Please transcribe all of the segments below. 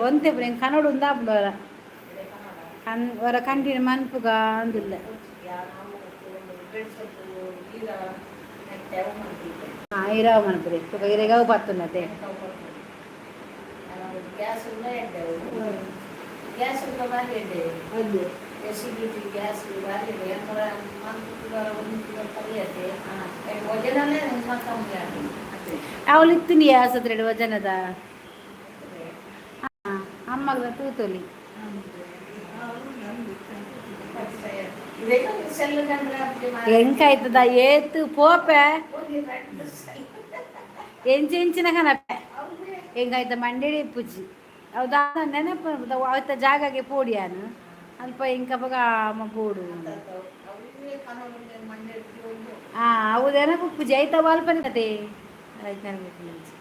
ಒಂತೆ ಪುರ ಕನ್ನಡ ಉಂದಾಪುಂಡು ವರ ಕನ್ ವರ ಕಂಟಿನ್ಯೂ ಮನ್ಪುಗ ಅಂದಿಲ್ಲ. ಹಾಂ, ಇರಾವ್ ಮನ್ಪುರಿ ತುಕ ಇರೆಗಾವ್ ಪತ್ತುಂಡತೆ. ಗ್ಯಾಸ್ ಉಲ್ಲ ಎಡ್ಡೆ, ಗ್ಯಾಸ್ ಉಲ್ಲ ಬಾರಿ ಎಡ್ಡೆ. ಅದು. ಎಸಿಡಿಟಿ ಗ್ಯಾಸ್ ಬಾರಿ ಎಡ್ಡೆ. ಎಂಕಲ ಮಂತ್ ಒಂದು ಕಲಿಯತ್ತೆ ವಜನನೇ ಕಮ್ಮಿ ಆಗಿ. ಅವಳು ಇತ್ತಿನಿ ಆಸತ್ರೆ ವಜನದ. ಹಾಂ, ಅಮ್ಮಗ ತೂತೊಲಿ. ಸೆಲ್ ಕಂಡ್ರೆ. ಎಂಕಾಯ್ತದ ಏತ್ ಪೋಪೆ ಎಂಚ ಎಂಚಿನ ಕನಪೆ ಎಂಕಾಯ್ತ ಮಂಡೇಡಿ ಪೂಜಿ ಹೌದಾ? ನೆನಪು ಅವತ್ತ ಜಾಗಗೆ ಪೋಡಿಯಾನು ಅಲ್ಪ ಎಂಕಪಗ ಅಮ್ಮ ಪೋಡು. ಹಾಂ, ಹೌದೇನ? ಪೂಜೆ ಆಯ್ತಾ? ಅಲ್ಪನೆ ಕತೆ ಆಯ್ತು ನೆನಪು.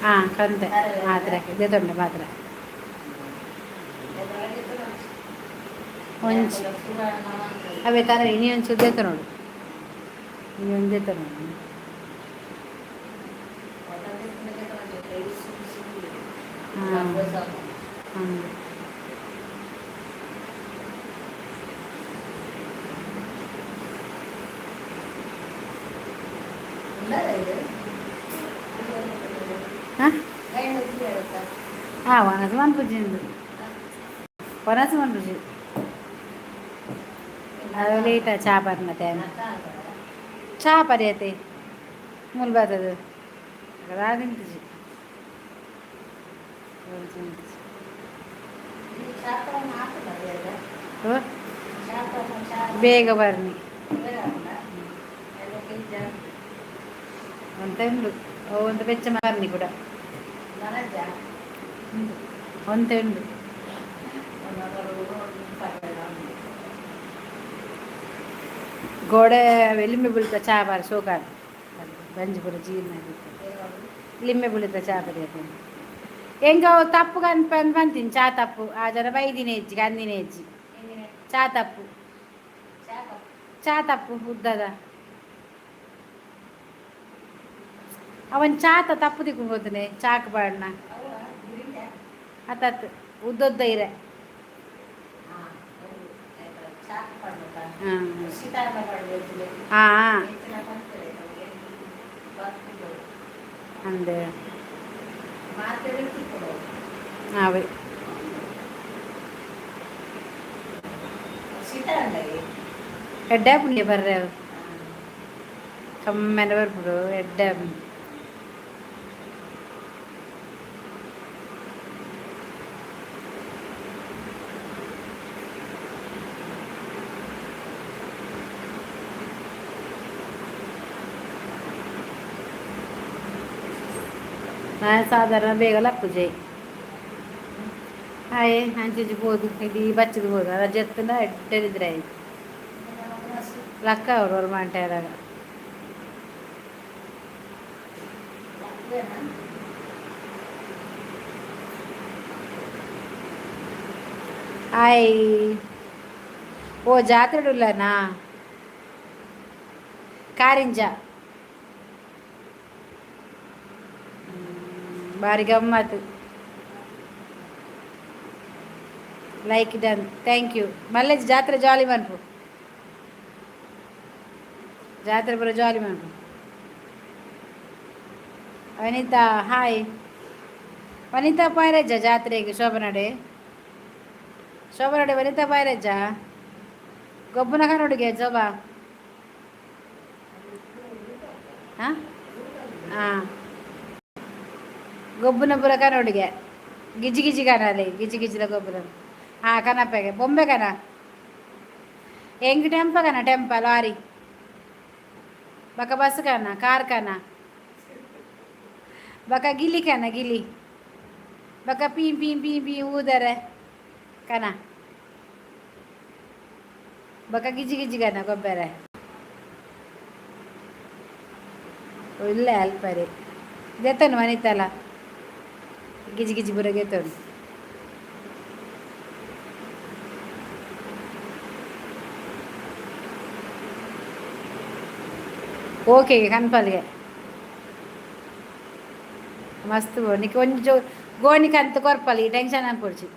ಹಾಂ, ಕಂತೆ ಮಾತ್ರೆ ದೇತೊಂಡೆ ಮಾತ್ರೆ ಒಂಜಿ ಅವೇ ತರ ಇನಿ ಒಂಚೂರು ದೇತ ನೋಡು, ಇನಿ ಒಂದು ದೇತ ನೋಡು. ಹಾಂ ಹಾಂ. ಹಾಂ ಹಾಂ, ವನಸ್ ಮನ್ಪುಜಿ, ವನಸ್ ಮನ್ಪುಜಿ. ಅದು ಲೇಟ ಚಾ ಪರ್ನತೆ, ಚಾ ಪರಿಯತೆ ಮೂಲು ಬರ್ತದೆ ತಿಂತಜಿ. ಬೇಗ ಬರ್ನಿ ಅಂತ ಉಂಡು ಒಂದು ಬೆಚ್ಚ ಮಾರ್ನಿ ಕೂಡ ಒಂತೆ ಉಂಡು. ಗೋಡೆ ಲಿಂಬೆ ಬುಳಿತ ಚಾ ಬಾರಿ ಸೋಕಾದ, ಬಂಜಿ ಪೂರ ಜೀರ್ಣ. ಲಿಂಬೆ ಬುಳಿತ ಚಾ ಬರಿಯತ್ತೆ. ಎಂಕ ಅವು ತಪ್ಪು ಕನ್ಪ ಪಂತೀನಿ ಚಾ ತಪ್ಪು. ಆ ಜನ ಬೈದಿನ ಹೆಜ್ಜಿ ಕಂದಿನ ಹೆಜ್ಜಿ ಚಾ ತಪ್ಪು, ಚಾ ತಪ್ಪು ಉದ್ದದ ಅವನ್ ಚಾತ ತಪ್ಪು ತಿಕ್ಕೊಂಡು ಚಾಕ್ ಬಾಡ್ನ ಅತ್ತತ್ತು ಉದ್ದದ್ದ ಇರೆ. ಹಾಂ ಹಾಂ, ಅಂದೆ. ಅವೇ. ಎಡ್ಡೆ ಪುಣ್ಯ ಬರ್ರೆ, ಕಮ್ಮೆನೆ ಬರ್ಪುಡು ಎಡ್ಡೆ. ನಾನು ಸಾಧಾರಣ ಬೇಗ ಲಪ್ಪುಜೆ ಆಯೆ ಅಂಚಿಂಚಿ ಪೋದು ಇಡೀ ಬಚ್ಚದ ಪೋದು ಅದ ಜತ್ತುಂಡ ಎಡ್ಡೆ ನಿದ್ರೆ ಆಯ್ತು. ಲಕ್ಕ ಅವರು ಅವ್ರು ಮಂಟೆದಾಗ. ಹಾಯ್. ಓ, ಜಾತ್ರೆ ಉಲ್ಲನಾ? ಕಾರಿಂಜ ಬಾರಿ ಗಮ್ಮತ್ತು. Like done, thank you. ಮಲ್ಲೇಜ್ ಜಾತ್ರೆ ಜಾಲಿ ಮನ್ಪು, ಜಾತ್ರೆ ಪೂರ ಜಾಲಿ ಮನ್ಪು. ವನಿತಾ ಹಾಯ್. ವನಿತಾ ಪಾಯರಜ್ಜ ಜಾತ್ರೆಗೆ? ಶೋಭನಡೆ, ಶೋಭನಡೆ ವನಿತಾ ಪಾಯರಜ್ಜ ಗೊಬ್ಬನ ಕನ್ನಡಿಗೆ ಶೋಭಾ. ಹಾಂ ಹಾಂ, ಗೊಬ್ಬನ ಪೂರ ಕನ್ನಡಿಗೆ ಗಿಜಿ ಗಿಜಿ ಕನಾಲೆ ಗಿಜಿ ಗಿಜಿದ ಗೊಬ್ಬರ. ಹಾಂ, ಕನಪೆಗೆ ಬೊಂಬೆ ಕನ ಎಂಗ್ ಟೆಂಪ ಕನ ಟೆಂಪ ಲಾರಿ ಬಕ ಬಸ್ ಕನ ಕಾರ್ ಕನ ಬಕ ಗಿಲಿ ಕನ ಗಿಲಿ ಬಕ ಪೀ ಪೀ ಪೀ ಪೀ ಊದರೆ ಕನ ಬಕ ಗಿಜಿ ಗಿಜಿ ಕನ ಗೊಬ್ಬರ. ಇಲ್ಲ ಅಲ್ಪರೆ. ದೆತ್ತನು ವನಿತಲ ಗಿಜಿ ಗಿಜಿ ಪೂರ ಗೆತ್ತನು. ಓಕೆ, ಕನ್ಪಲ್ಗೆ ಮಸ್ತ್. ನಿಕ್ ಒಂಜಿ ಗೋಣಿ ಕಂತ್ ಕೊರ್ಪಲ್, ಈ ಟೆನ್ಷನ್ ಅನ್ಪೊಡ್ಚಿ.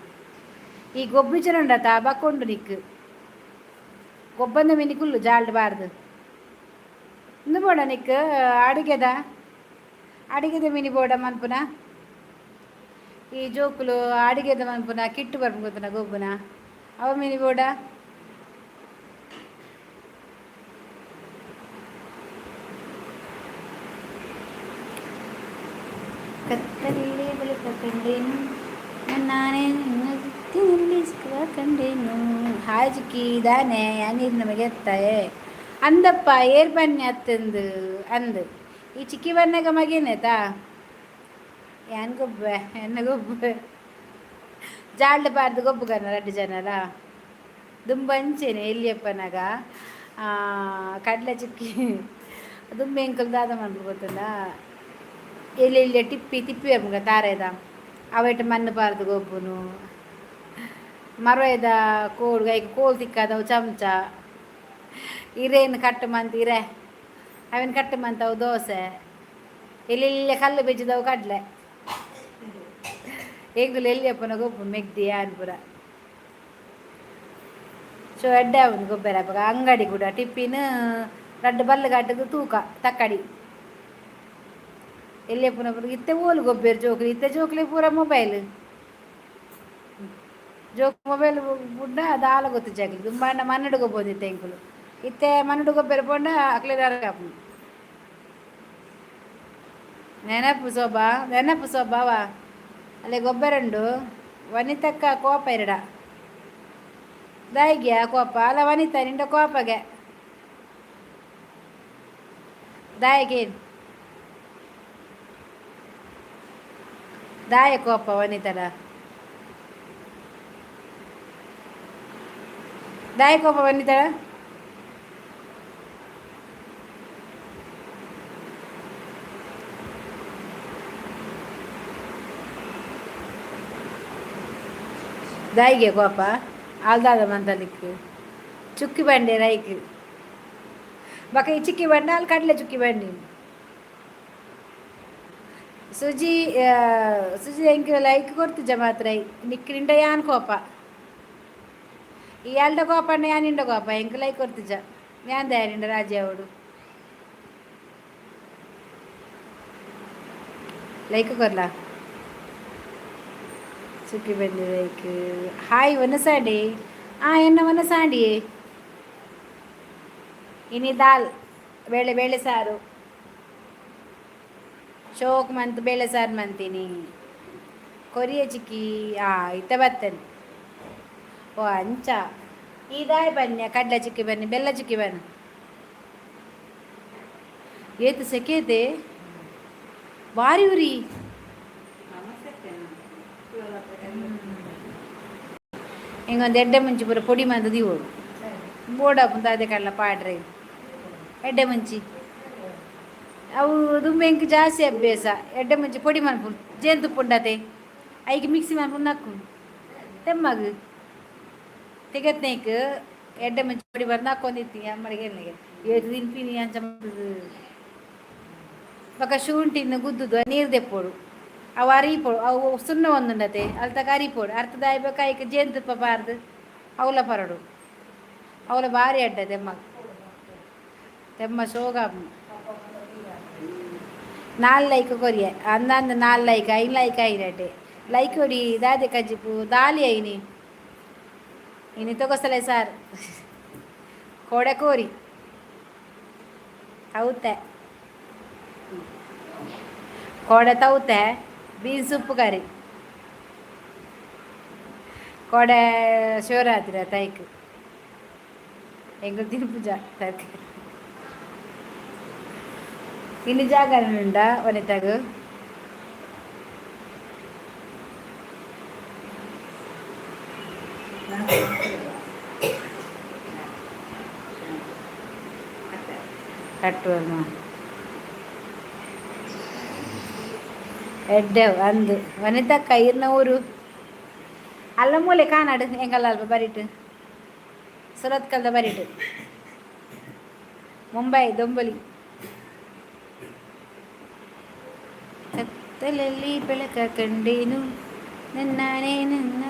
ಈ ಗೊಬ್ಬು ಉಂಡತ ಬಕ್ಕೊಂಡು ನಿಕ್ ಗೊಬ್ಬಂದ ಮಿನಿ ಕುಲ್ಲು ಜಾಲ್ಡ್ ಬಾರ್ದು. ಇಂದು ಬೋಡ ನಿಕ್ ಅಡುಗೆದ ಅಡಿಗೆದ ಮಿನಿ ಬೋಡ ಮನ್ಪುನ. ಈ ಜೋಕುಲು ಅಡಿಗೆದ ಮನ್ಪುನ ಕಿಟ್ಟು ಬರ್ಪು ಗೊತ್ತುನ ಗೊಬ್ಬುನ ಅವ ಮಿನಿ ಬೋಡ. ಕತ್ತಲಲ್ಲಿ ಬೆಳಕ ಕಂಡೇನು, ನಾನೇ ನಿನ್ನ ಸಿಕ್ಕುವ ಕಂಡೇನು. ಹಾಯ್ ಚಿಕ್ಕಿ, ದಾನೆ ನೀರು ನಮಗೆ ಎತ್ತಾಯೆ ಅಂದಪ್ಪ ಏರ್ ಬನ್ನಿ ಅತ್ತಂದು ಅಂದು. ಈ ಚಿಕ್ಕಿ ಬನ್ನಾಗ ಮಗೇನೇತಾ ಯಾನ್ ಗೊಬ್ಬೆ ಎನ್ನ ಗೊಬ್ಬೆ ಜಾಲ್ಡ್ ಬಾರ್ದು ಗೊಬ್ಬುಗನ ರಡ್ಡು ಜನಲ ದುಂಬು ಅಂಚೆನೆ. ಎಲ್ಲಿಯಪ್ಪನಾಗ ಕಡಲೆ ಚಿಕ್ಕಿ ದುಂಬು ಎಂಕುಲು ದಾದ ಮನ್ಪು ಗೊತ್ತುಂಡ? ಎಲ್ಲಿ ಎಲ್ಲಿ ಟಿಪ್ಪಿ ತಿಪ್ಪಿ ಬರ್ಪುಂಗ ತಾರೆದ ಅವೆಟ್ ಮಣ್ಣು ಪಾರ್ದು ಗೊಬ್ಬುನು. ಮರವೇದ ಕೋಡು ಐಕ್ ಕೋಲು ತಿಕ್ಕಾದವು ಚಮಚ ಇರೇನು ಕಟ್ಟು ಮಂತ್ ಇರೆ ಅವೆನ್ ಕಟ್ಟು ಮಂತವು ದೋಸೆ. ಎಲ್ಲೆಲ್ಲ ಕಲ್ಲು ಬೆಜ್ಜಿದವು ಕಡಲೆ. ಎಂಕುಲು ಎಲ್ಲಿಯಪ್ಪನ ಗೊಬ್ಬು ಮೆಗ್ದಿ ಯಾನ್ ಪೂರ. ಸೊ ಎಡ್ಡೆ ಆವೊಂದು ಗೊಬ್ಬೆರೆ. ಅಪಗ ಅಂಗಡಿ ಕೂಡ ಟಿಪ್ಪಿನ ರಡ್ಡ್ ಬಲ್ಲ್ ಗಟ್ಟುಗು ತೂಕ ತಕ್ಕಡಿ. ಎಲ್ಲಿಯಪ್ಪನ ಇತ್ತೆ ಓಲು ಗೊಬ್ಬೆರ್ ಜೋಕುಲು? ಇತ್ತೆ ಜೋಕುಲು ಪೂರ ಮೊಬೈಲ್. ಜೋಕ್ ಮೊಬೈಲ್ ಬುಡ್ಡ ದಾಲ ಗೊತ್ತಿಜ್ಜಿ ಅಕ್ಲೆಗ್. ದುಂಬಾಂಡ ಮಣ್ಣುಡು ಗೊಬ್ಬೊಂದಿತ್ತೆ ಎಂಕುಲು. ಇತ್ತೆ ಮಣ್ಣುಡು ಗೊಬ್ಬೆರೆ ಪೋಂಡ ಅಕ್ಲೆಗ್ ಆಪುಂಡು. ನೆನಪು ಶೋಭಾ, ನೆನಪು ಶೋಭಾವ ಅಲ್ಲೇ ಗೊಬ್ಬರ ಉಂಡು. ವನಿತಕ್ಕ ಕೋಪ ಇರಡ ದಾಯಿಗ್ಯಾ ಕೋಪ ಅಲ್ಲ ವನಿತಾ, ನಿಂಡ ಕೋಪಗೆ ದಾಯಿಗೆ ದಾಯ ಕೋಪ ವನಿತಡ? ದಾಯ ಕೋಪ ವನಿತಡ? ದಾಯಿಗೆ ಕೋಪ ಆಲ್ದಾದ ಮಂತಲಿಕ್ ಚುಕ್ಕಿ ಬಂಡೆ ರೈಕ್ ಬಕ. ಈ ಚಿಕ್ಕಿ ಬಂಡೆ ಅಲ್ಲಿ ಕಡಲೆ ಚುಕ್ಕಿ ಬಂಡಿ. ಸುಜಿ, ಸುಜಿ, ಎಂಕ್ ಲೈಕ್ ಕೊರ್ತಿಜ ಮಾತ್ರ. ನಿಕ್ ನಿಂಡ ಯಾನ್ ಕೋಪ? ಈ ಅಲ್ಡ ಕೋಪ ಯಾನ್ ನಿಂಡ ಕೋಪ? ಎಂಕ್ ಲೈಕ್ ಕೊರ್ತಿಜ, ಯಾನ್ ದಾಯ ನಿಂಡ ರಾಜಿ ಆವೊಡು? ಲೈಕ್ ಕೊರ್ಲ ಚುಕ್ಕಿ ಬಂದಿ ಲೈಕ್. ಹಾಯ್ ವನಸಾಂಡಿ. ಆ ಎನ್ನ ವನಸಾಂಡಿ. ಇನಿ ದಾಲ್ ಬೇಳೆ ಬೇಳೆ ಸಾರು ಶೋಕ್ ಮಂತ್ ಬೇಳೆ ಸಾರು ಮಂತೀನಿ. ಕೊರಿಯ ಚಿಕ್ಕಿ. ಆ ಇತ್ತ ಬರ್ತೇನೆ. ಓ ಅಂಚ ಈ ದಾಯ ಬನ್ನಿ ಕಡಲೆ ಚಿಕ್ಕಿ ಬನ್ನಿ ಬೆಲ್ಲ ಚಿಕ್ಕಿ ಬನ್ನಿ. ಏತು ಸೆಕೆತೆ ಬಾರಿ ಉರಿ. ಹಿಂಗೊಂದು ಎಡ್ಡೆ ಮುಂಚಿ ಪೂರ ಪೊಡಿ ಮಂತ ದೀವೊಡು ಬೋಡಾಪುಂಡು. ಅದೇ ಕಡಲ ಪಾಡ್ರೆ ಎಡ್ಡೆ ಮುಂಚಿ ಅವು ದುಂಬು ಎಂಕ್ ಜಾಸ್ತಿ ಅಭ್ಯಾಸ. ಎಡ್ಡೆ ಮುಂಚಿ ಪೊಡಿ ಮನ್ಪುನು, ಜೇನುತುಪ್ಪ ಉಂಡತೆ, ಐಕ್ ಮಿಕ್ಸಿ ಮನ್ಪುನು ನಕ್ಕು ತೆಮ್ಮಗ್ ತಿಗತ್ನೇಕ್ ಎಡ್ಡೆ ಮುಂಚಿ ಪೊಡಿ ಬರ್ದು ಹಾಕೊಂಡಿತ್ತೀನಿ ಅಮ್ಮಡಿಗೆ ಎಣ್ಣೆಗೆ ಏತು ತಿನ್ಪಿನಿ ಅಂಚ ಮಲ್ತುದು. ಬೊಕ ಶುಂಠಿನ ಗುದ್ದುದು ನೀರು ದೆಪ್ಪೊಡು. ಅವು ಅರಿಪೊಡು. ಅವು ಸುಣ್ಣ ಒಂದುಂಡತೆ ಅಲ್ತಕ ಅರಿಪೊಡು. ಅರ್ತದ ಬೊಕ ಐಕ್ ಜೇನುತುಪ್ಪ ಪಾರ್ದು ಅವಲ ಪರಡು. ಅವಲ ಭಾರಿ ಎಡ್ಡೆ ತೆಮ್ಮ ತೆಮ್ಮ ಶೋಗ. ನಾಲ್ ಲೈಕ್ ಕೊರಿಯೆ ಅಂದಂದು. ನಾಲ್ ಲೈಕ್, ಐನ್ ಲೈಕ್ ಐನಟೆ. ಲೈಕ್ ಕೊಡಿ. ದಾದೆ ಕಜ್ಜಿಪು ದಾಲಿ ಐನಿ ಇನಿ ತೊಗೊಸಲೆ ಸಾರ್ ಕೋಡೆ ಕೋರಿ ತೌತೆ ಕೋಡೆ ತೌತೆ ಬೀನ್ಸ್ ಉಪ್ಪು ಕರಿ ಕೋಡೆ ಶಿವರಾತ್ರಿ ತೈಕ್ ಎಂಕುಲು ತಿನ್ಪುಜ ತರಕಾರಿ. ಇನ್ನು ಜಾಗರಣೆ ಉಂಡಾ ವನಿತಾಗ್? ಕಟ್ಟುವಮ್ಮ. ಎಡ್ಡೆವು ಅಂದು ವನಿತಕ್ಕ ಇರ್ನ ಊರು ಅಲ್ಲ ಮೂಲೆ ಕಾನಾಡು ಎಂಗಲ್ಲ ಅಲ್ಪ ಬರಿಟು ಸುರತ್ಕಲ್ದ ಬರಿಟು ಮುಂಬೈ ದೊಂಬಲಿ. ಕತ್ತಲಲ್ಲಿ ಬೆಳಕ ಕಂಡೇನು, ನನ್ನಾನೇ ನನ್ನ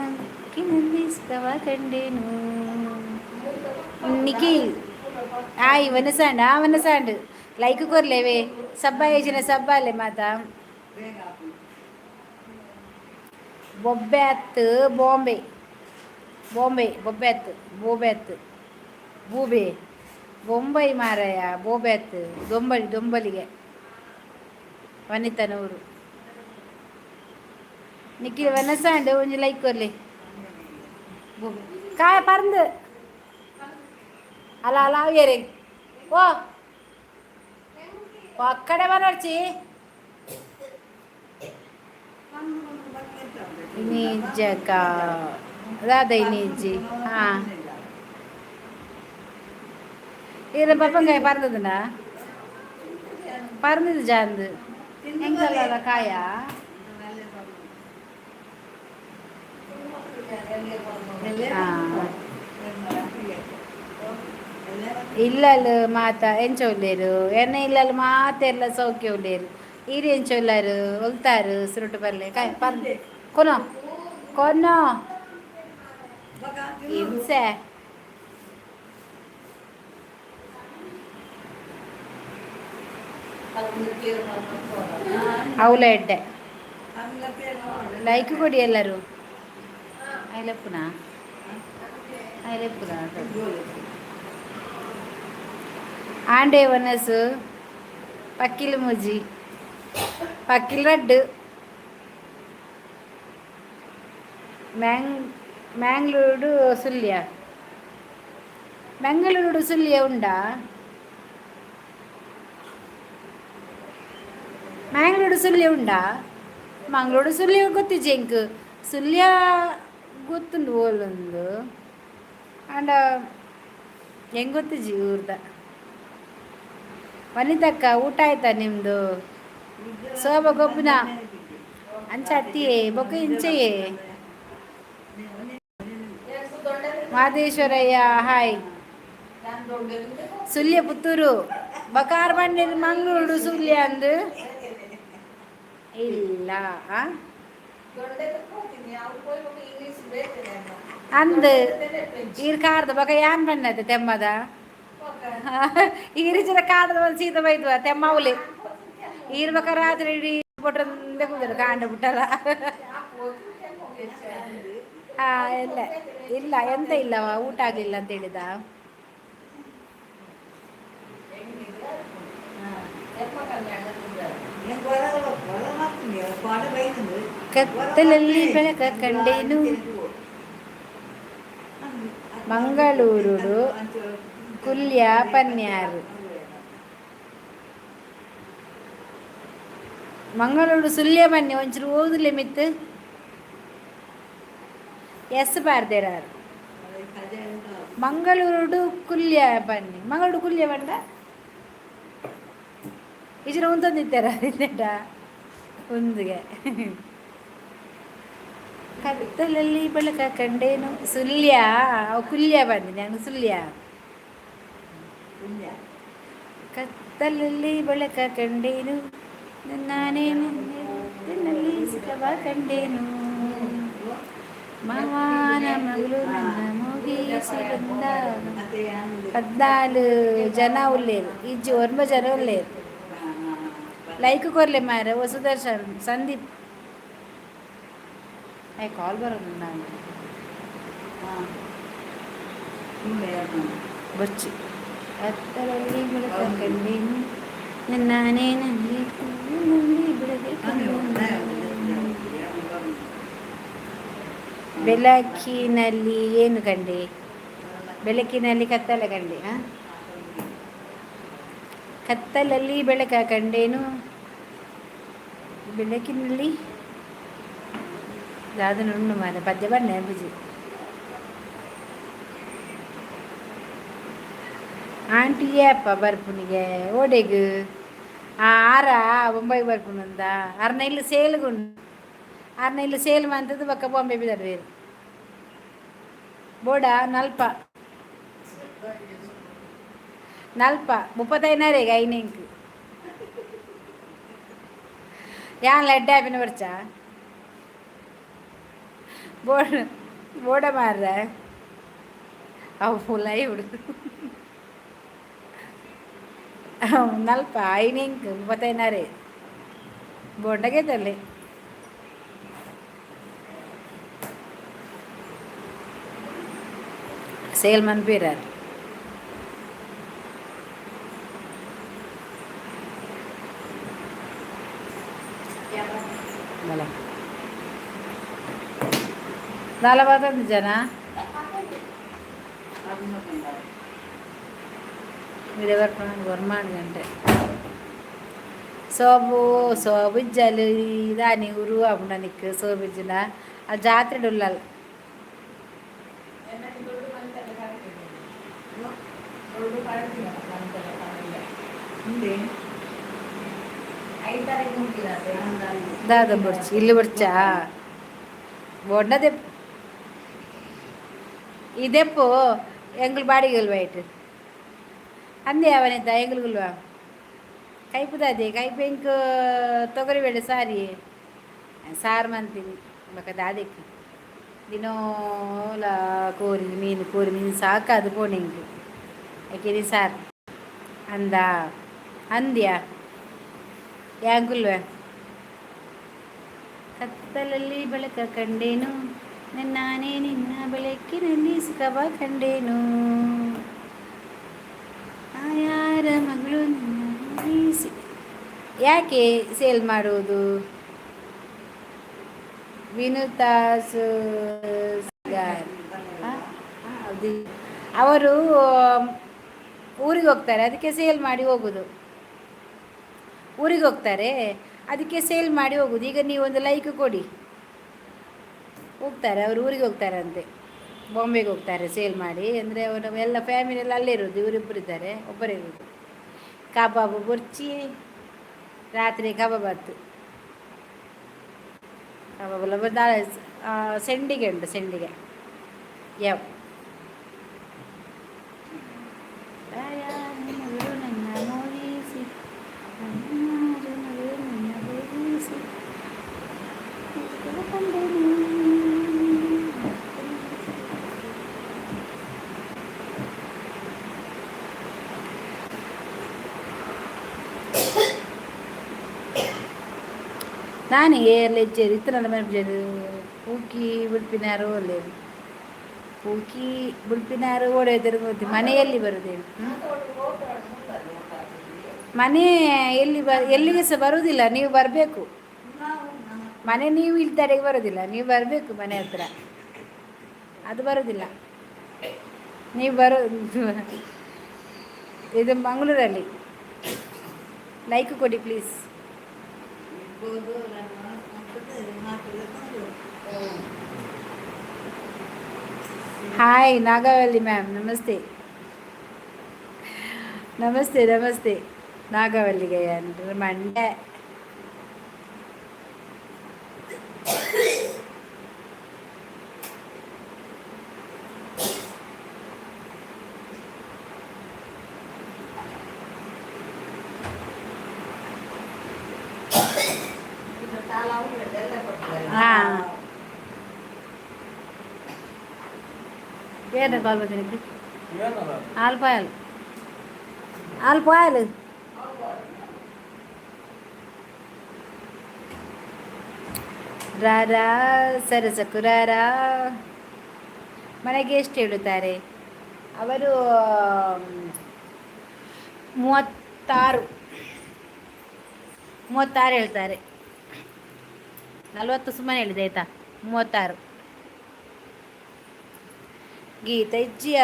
ಸುಖವ ಕಂಡೇನು. ನಿಖಿಲ್ ಆಯ್ ವನಸಾಂಡ್ ಆ ವನಸಾಂಡ್ ಲೈಕ್ ಕೊರ್ಲೇವೆ ಸಬ್ಬಾ ಯೋಜನೆ ಸಬ್ಬಾಲೆ ಮಾತಾ. ಬೊಬ್ಬೆ ಅತ್ತು ಬಾಂಬೆ ಬಾಂಬೆ ಬೊಬ್ಬೆ ಅತ್ತು ಬೋಬೆ ಅತ್ತು ಬೂಬೆ ಬೊಂಬೈ ಮಾರಾಯ ಬೋಬೆ ಅತ್ತು ದೊಂಬಲಿ ದೊಂಬಲಿಗೆ ವನಿತನೂರು. ನಿಖಿಲ್ ವನಸಾಂಡ್ ಒಂಜಿ ಲೈಕ್ ಕೊರ್ಲೆ. ಕಾಯ ಪರಂದು ಅಲ್ಲ ಅಲ್ಲ ಅಯ್ಯರೇ ಓ ಒಕ್ಕಡೆ ಬನರ್ಚಿ ನಿಜಕ್ಕ ಅದಾದ ನಿಜ್ಜಿ. ಹಾಂ, ಇರ ಪಪ್ಪಂಗಾಯ ಪರಂದದನ ಪರಂದದ ಜಾಂದು ಎಂಕಲ್ಲ ಕಾಯ. ಇಲ್ಲಲ್ ಮಾತ ಎಂಚ ಉಲ್ಲೇರು ಎನ್ನ ಇಲ್ಲಲ್ ಮಾತೆರ್ಲ ಸೌಖ್ಯ ಉಲ್ಲೇರು. ಈರ್ ಎಂಚ ಉಲ್ಲಾರು ಒಲ್ತಾರು ಸುರುಟು ಬರ್ಲೆ ಕಾಯ್ ಪರ್ ಕೊನೊ ಕೊನೊ ಹಿಂಸೆ. ಅವಲ ಎಡ್ಡೆ ಲೈಕ್ ಕೊಡಿ ಎಲ್ಲರೂ. ಐಲೆಪ್ಪುನಾ ಐಲೆಪ್ಪುನಾ ಆಂಡೆ ವನಸು ಪಕ್ಕಿಲ್ ಮುಜಿ ಪಕ್ಕಿಲ್ ರಡ್ಡು ಮ್ಯಾಂಗ್ ಮ್ಯಾಂಗ್ಳೂರು ಸುಳ್ಯ ಮಂಗಳೂರು ಸುಳ್ಯ ಉಂಡಾ? ಮ್ಯಾಂಗ್ಳೂರು ಸುಳ್ಯ ಉಂಡಾ? ಮಂಗಳೂರು ಸುಳ್ಯ ಗೊತ್ತಿಜ್ಜಿ ಎಂಕ್. ಸುಳ್ಯ ಗೊತ್ತುಂಡು ಓಲುಂದು ಆಂಡ ಹೆಂಗೆ ಗೊತ್ತಿಜ್ಜಿ ಊರ್ದ. ವನಿತಕ್ಕ ಊಟ ಆಯ್ತಾ ನಿಮ್ಮದು? ಸೋಬ ಗೊಬ್ಬುನ ಅಂಚ ಅತ್ತಿಯೇ ಬೊಕ್ಕ ಇಂಚೆಯೇ. ಮಹದೇಶ್ವರಯ್ಯ ಹಾಯ್. ಸುಳ್ಯ ಪುತ್ತೂರು ಬಕಾರ ಬಂಡಿರ್ ಮಂಗಳೂರು ಸುಳ್ಯ ಅಂದು ಇಲ್ಲ ಅಂದ್ ಈರ್ ಕಾರ್ದ ಬೊಕ ಯಾನ್ ಬಣ್ಣದ ತೆಮ್ಮದ ಈರಿಚಿನ ಕಾರ್ದ ಒಂದು ಸೀತ ಬೈದ್ವ ತೆಮ್ಮವುಲೆ ಈರ್ ಬೊಕ ರಾತ್ರಿ ಇಡೀ ಪೊಟ್ರಂದೆ ಕುಂದರು ಕಾಂಡ ಬಿಟ್ಟಲ್ಲ. ಆ ಇಲ್ಲ ಇಲ್ಲ ಎಂತ ಇಲ್ಲವ ಊಟ ಆಗ್ಲಿಲ್ಲ ಅಂತ ಹೇಳಿದ. ಕತ್ತಲಲ್ಲಿ ಬೆಳಕ ಕಂಡೇನು. ಮಂಗಳೂರು ಕುಲ್ಯ ಪನ್ಯಾರು ಮಂಗಳೂರು ಸುಳ್ಯ ಬನ್ನಿ ಒಂಚೂರು ಓದುಲೆ ಮಿತ್ತು ಎಸ್ ಪಾರ್ದೇರಾರು ಮಂಗಳೂರು ಕುಲ್ಯ ಬನ್ನಿ ಮಂಗಳೂರು ಕುಲ್ಯ ಬಂಡ ಈಚಿನ ಉಂತೊಂದಿತ್ತಾರ ಇಂದೆಟ ಉಂದುಗೆ. ಕತ್ತಲಲ್ಲಿ ಬೆಳಕ ಕಂಡೇನು. ಸುಳ್ಯ ಅವು ಕುಲ್ಯ ಬಂದಿ ನಾನು ಸುಳ್ಯ. ಕತ್ತಲಲ್ಲಿ ಬೆಳಕ ಕಂಡೇನು, ನಾನೇ ನಿನ್ನಲ್ಲಿ ಸುಖವ ಕಂಡೇನು. ಮಾವನ ಮಗಳು ನನ್ನ ಮುಗಿಸಿ ಬಂದಾಗ 14 ಜನ ಉಲ್ಲೇರು ಇಜ್ಜಿ 9 ಜನ ಉಲ್ಲೇರು. ಲೈಕ್ ಕೊರ್ಲೆ ಮಾರ. ಓ ಸುದರ್ಶನ್ ಸಂದೀಪ್ I call ಬರೋದು ನಾನು ಬೊಚ್ಚಿ. ಕತ್ತಲಲ್ಲಿ ಬೆಳಕ ಕಂಡೇನು, ನಾನೇ ನನ್ನಲ್ಲಿ ಬೆಳಕ ಕಂಡೇನು. ಬೆಳಕಿನಲ್ಲಿ ಏನು ಕಂಡೆ? ಬೆಳಕಿನಲ್ಲಿ ಕತ್ತಲೆ ಕಂಡೆ. ಆ ಕತ್ತಲಲ್ಲಿ ಬೆಳಕ ಕಂಡೇನು ಬೆಳಕಿನಲ್ಲಿ ದಾದನ ಮಾರ ಪದ್ಯ ಬಣ್ಣ ಬುಜಿ. ಆಂಟಿ ಏಪ ಬರ್ಪುನಿಗೆ ಓಡೆಗ್ ಆರ ಬೊಂಬೈ ಬರ್ಪುನಂದ ಅರ್ನ ಇಲ್ಲಿ ಸೇಲ್ಗುಂಡು. ಅರ್ನ ಇಲ್ಲಿ ಸೇಲ್ ಮಂತದ್ದು ಬೊಕ್ಕ ಬಾಂಬೆ ಬಿದರ್ವೇರು ಬೋಡ. ನಲ್ಪ ನಲ್ಪ 35ರೇಗ ಐನೆಂಕ್ ಯಾನ್ ಎಡ್ಡೆ ಆಪಿನ ಬರ್ಚ ಬೋಡ ಬೋಡ ಮಾರ್ರೆ. ಅವು ಲೈವ್ ನಲ್ಪ ಐನೆಂಕ್ 35ರೇ ಬೋಂಡಗೆ ತಲ್ಲೆ. ಸೇಲ್ ಮನ್ಪೀರಾರ್. ಬಲ ದಾಲ ಜನ ವರ್ಮಾನ್ ಗಂಟೆ ಸೋಬು ಸೋಬು ಇಜ್ಜಲ್. ದಾನಿ ಉರು ಆಪುಂಡ ನಿಕ್ಕ್ ಸೋಬು ಇಜ್ಜಿಂಡ. ಆ ಜಾತ್ರೆ ಉಲ್ಲಲ್. ದಾದ ಬೊಡ್ಚಿ, ಇಲ್ಲು ಬೊಡ್ಚಾ? ಬೊಂಡ ದೆಪ್ಪು, ಈ ದೆಪ್ಪು. ಎಂಗುಲು ಬಾಡಿಗೆಲ್ ಬೈಟ್ ಅಂದೆ ಅವನಿದ್ದ ಎಂಗುಲ್ಗುಲ್ವ ಕೈಪುದಾದೆ ಕೈಪು. ಎಂಕ್ ತೊಗರಿ ಬೇಳೆ ಸಾರಿ ಸಾರು ಮಂತೀನಿ. ಬೊಕ ದಾದೆಕ್ ದಿನೋಲ ಕೋರಿ ಮೀನು, ಕೋರಿ ಮೀನು ಸಾಕಾದು ಪೋಣೆ ಎಂಕ್. ಐಕೆ ಸಾರ್ ಅಂದ ಅಂದ್ಯಾ ಯಾಂಕುಲ್ವ. ಕತ್ತಲಲ್ಲಿ ಬೆಳಕ ಕಂಡೇನು, ನಾನೇ ನಿನ್ನ ಬೆಳಕಿನಲ್ಲಿ ಸುಖವ ಕಂಡೇನು. ಆ ಯಾರ ಮಗಳು ನನ್ನ ಯಾಕೆ ಸೇಲ್ ಮಾಡುವುದು? ವಿನುತಾ ಸುಗಾರ್ ಅದು ಅವರು ಊರಿಗೆ ಹೋಗ್ತಾರೆ, ಅದಕ್ಕೆ ಸೇಲ್ ಮಾಡಿ ಹೋಗುದು. ಊರಿಗೆ ಹೋಗ್ತಾರೆ, ಅದಕ್ಕೆ ಸೇಲ್ ಮಾಡಿ ಹೋಗುದು. ಈಗ ನೀವು ಒಂದು ಲೈಕ್ ಕೊಡಿ. ಹೋಗ್ತಾರೆ ಅವರು, ಊರಿಗೆ ಹೋಗ್ತಾರಂತೆ, ಬಾಂಬೆಗೆ ಹೋಗ್ತಾರೆ ಸೇಲ್ ಮಾಡಿ. ಅಂದರೆ ಅವರ ಎಲ್ಲ ಫ್ಯಾಮಿಲಿ ಎಲ್ಲ ಅಲ್ಲೇ ಇರೋದು, ಇವರಿಬ್ಬರು ಇದ್ದಾರೆ, ಒಬ್ಬರೇ ಇರೋದು. ಕಬಾಬು ಬೊರ್ಚಿ, ರಾತ್ರಿ ಕಬಾಬ್ ಆತು. ಕಬಾಬ್ ಸೆಂಡಿಗೆ ಉಂಟು, ಸೆಂಡಿಗೆ ಯಾವ ನನ್ನ ಮೋಹಿಸಿ ನನ್ನ ಬೋಧಿಸಿ ಕಂಡೆನು. ನಾನು ಏರ್ಲೆ ಇಜ್ಜೆರ್ ಇತ್ತನಲ್ಲ ಮನ್ಪುಜೆರ್. ಪೂಕಿ ಬುಡ್ಪಿನಾರು ಒಲ್ಲೆರ್, ಪೂಕಿ ಬುಡ್ಪಿನಾರು ಓಡೋಯ್ತಾರೆ ಗೊತ್ತಿ. ಮನೆಯಲ್ಲಿ ಬರುದೇನು? ಮನೆ ಎಲ್ಲಿ ಬ ಎಲ್ಲಿಗೆ ಸಹ ಬರುವುದಿಲ್ಲ, ನೀವು ಬರಬೇಕು ಮನೆ. ನೀವು ಇಲ್ದಡೆಗೆ ಬರೋದಿಲ್ಲ, ನೀವು ಬರಬೇಕು ಮನೆ ಹತ್ರ. ಅದು ಬರೋದಿಲ್ಲ, ನೀವು ಬರೋ. ಇದು ಮಂಗಳೂರಲ್ಲಿ. ಲೈಕ್ ಕೊಡಿ ಪ್ಲೀಸ್. ಇರ್ಬೋದು, ನನ್ನ ಮನಸ್ಸು ಅಂತದ್ದು ಮಾತಾಡ್ಕೊಂಡು. ಹಾಯ್ ನಾಗವಲ್ಲಿ ಮ್ಯಾಮ್, ನಮಸ್ತೆ ನಮಸ್ತೆ ನಮಸ್ತೆ. ನಾಗವಲ್ಲಿಗೆ ಅಂದ್ರೆ ಮಂಡ್ಯ. ಇದು ತಾಳ ಎಲ್ಲ ಕೊಟ್ಟಿದ್ದಾರೆ. ಹಾ. ಏನು ಕಾಲ್ ಬಂದಿನಿ? ಆಲ್ಪಾಯಲ್ ಆಲ್ಪಾಯಲ್. ರಾರಾ ಸರಸಕುರಾರ. ಮನೆಗೆ ಎಷ್ಟು ಹೇಳುತ್ತಾರೆ ಅವರು? 36, 36 ಹೇಳ್ತಾರೆ. 40 ಸುಮ್ಮನೆ ಹೇಳಿದೆ ಆಯ್ತಾ. 36. ಗೀತ ಇಜ್ಜಿಯ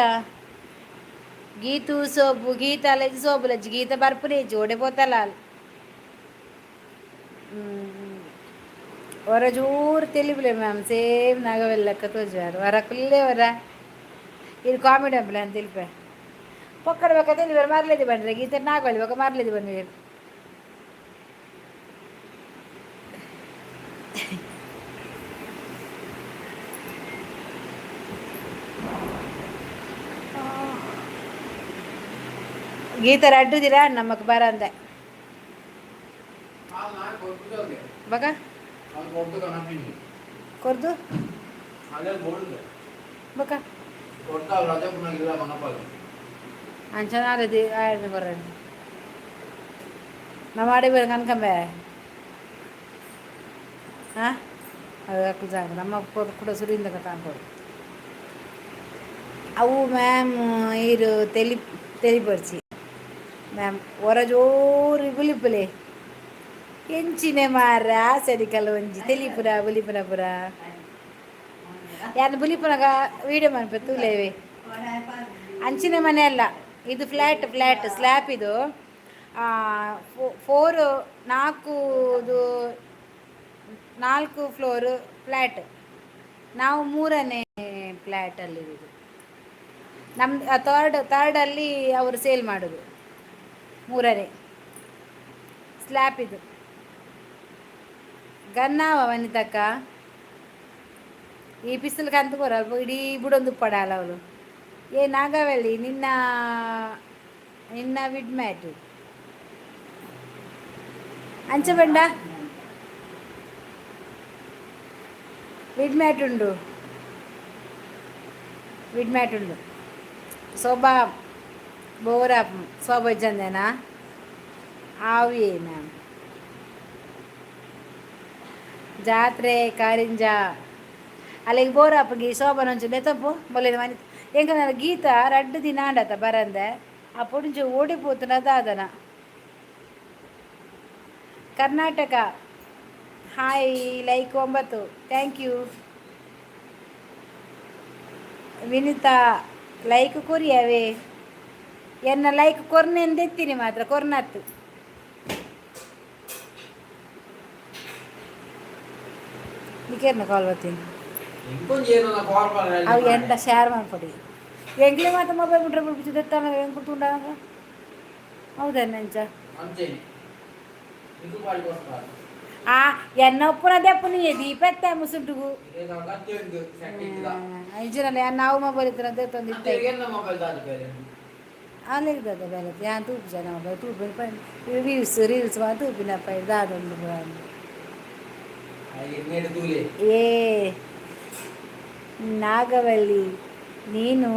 ಗೀತು ಸೋಬು ಗೀತ ಅಲ್ಲ, ಸೋಬುಲಜ್ಜಿ ಗೀತ ಬರ್ಪುನೆ ಇಜ್ಜಿ, ಓಡೆ ಪೋತಲ್ಲ. ಹೊರ ಜೋರು ತೆಲಿಬುಲೆ ಮ್ಯಾಮ್, ಸೇಮ್ ನಾಗವೆಲ್ಲಕ್ಕ ತೋಜಾರು. ಹೊರ ಕುಲ್ಲೇ ಹೊರ ಇದು ಕಾಮಿಡಿ ಅಂಬಲ ಅಂತ ತಿಳಿಪೆ. ಪೊಕ್ಕಡ ಬೊಕ್ಕ ತಿಳಿಬೇರು ಮರ್ಲಿದ್ದು ಬಂದ್ರೆ ಗೀತೆ ನಾಗವಲ್ಲಿ ಬೊಕ್ಕ ಮರ್ಲಿದ್ದು ಬಂದ್ರೆ. ಗೀತ ರಡ್ಡು ದಿರ ನಮಕ್ ಬರಂದೆ. ಬಗ ಕೊರ್ದು ಬಕ ಅಂಚನಾರದಿ ಆಯ್ತು ಬರಂడి. ನಮ್ಮ ಆಡೆ ಬೇರೆ ಕನ್ಕಂಬೆ ಹಾಂ ಅದು ಅಕ್ಲು ನಮ್ಮ ಕೂಡ ಸುರಿಯಿಂದ ತಾಂಬೋದು. ಅವು ಮ್ಯಾಮ್ ಈರು ತೆಲಿ ತೆಲಿಪರ್ಚಿ ಮ್ಯಾಮ್ ಹೊರ ಜೋರು ಬುಲಿಪುಲೆ ಎಂಚಿನೆ ಮಾರ ಸರಿಕಲ್ಲ ಒಂಜಿ ತೆಲಿಪುರ ಬುಲಿಪುನ ಪುರ ಯಾನ್ ಬುಲಿಪುನಗ ವೀಡಿಯೋ ಮನ್ಪೆ ತೂಲೇವೆ. ಅಂಚಿನ ಮನೆ ಅಲ್ಲ ಇದು, ಫ್ಲ್ಯಾಟ್ ಫ್ಲ್ಯಾಟ್ ಸ್ಲ್ಯಾಪ್ ಇದು. ಫೋರ್ ನಾಲ್ಕುದು ನಾಲ್ಕು ಫ್ಲೋರ್ ಫ್ಲ್ಯಾಟ್. ನಾವು ಮೂರನೇ ಫ್ಲ್ಯಾಟಲ್ಲಿರೋದು. ನಮ್ಮ ಥರ್ಡ್ ಥರ್ಡಲ್ಲಿ ಅವರು ಸೇಲ್ ಮಾಡೋದು. ಮೂರನೇ ಸ್ಲ್ಯಾಪ್ ಇದು. ಗನ್ನಾವ ವನಿತಕ್ಕ ಈ ಬಿಸಿಲು ಕಂತು ಅಲ್ಪ ಇಡೀ ಬುಡೊಂದು ಪಡಾಲ ಅವಳು. ಏ ನಾಗವಲ್ಲಿ, ನಿನ್ನ ನಿನ್ನ ವಿಡ್ ಮ್ಯಾಟು ಅಂಚ ಬಂಡ ವಿಡ್ ಮ್ಯಾಟ್ ಉಂಡು, ವಿಡ್ ಮ್ಯಾಟ್ ಉಂಡು. ಶೋಭಾ ಬೋರ ಶೋಭಾ ಇಜ್ಜಂದೇನಾ ಆವಿ ಮ್ಯಾಮ್. ಜಾತ್ರೆ ಕಾರಿಂಜ ಅಲ್ಲಿಗೆ ಬೋರಾಪಗಿ ಶೋಭನ ಒಂಚೂರು ನೆತಪ್ಪು ಮೊದಲಿನ ಮನೆ ಎಂಕ ಗೀತ ರಡ್ಡು ದಿನ ಆಂಡತ ಬರಂದೆ. ಆ ಪುಂಚು ಓಡಿ ಪೋತುನ ದಾದನ. Karnataka hi, like 9, thank you. Vinita like ಕೊರಿಯವೇ. ಎನ್ನ ಲೈಕ್ ಕೊರ್ನೆಂದೆತ್ತೀನಿ ಮಾತ್ರ ಕೊರ್ನತ್ತು. ನಿಕೇರ್ನ ಕಾಲ್ ಬರ್ತೀನಿ. ಅವು ಎಂಡ ಶೇರ್ ಮಾಡ್ಕೊಡಿ. ಎಂಗ್ಲಿ ಮಾತ್ರ ಮೊಬೈಲ್ ಬಿಟ್ರೆ ಬಿಡ್ಬಿಟ್ಟು ದೆತ್ತಾನ ಹೆಂಗೆ ಕುತ್ಕೊಂಡಾಗ ಹೌದಾ ಅಂಚ? ಆ ಎನ್ನ ಒಪ್ಪುನ ದೆಪ್ಪುನಿ ದೀಪತ್ತೆ ಮುಸುಂಟುಗು ಐಜಿನಲ್ಲ. ನಾವು ಮೊಬೈಲ್ ಇತ್ತು ತಂದಿತ್ತೆ. ಅಲ್ಲಿದ್ದದ ಬೇಲೆ ಯಾನ್ ತೂಪು ಜನ ಮೊಬೈಲ್ ತೂಪು ರೀಲ್ಸ್ ರೀಲ್ಸ್ ಮಾ ತೂಪಿನಪ್ಪ ದಾದೊಂದು. ಏ ನಾಗವಲ್ಲಿ, ನೀನು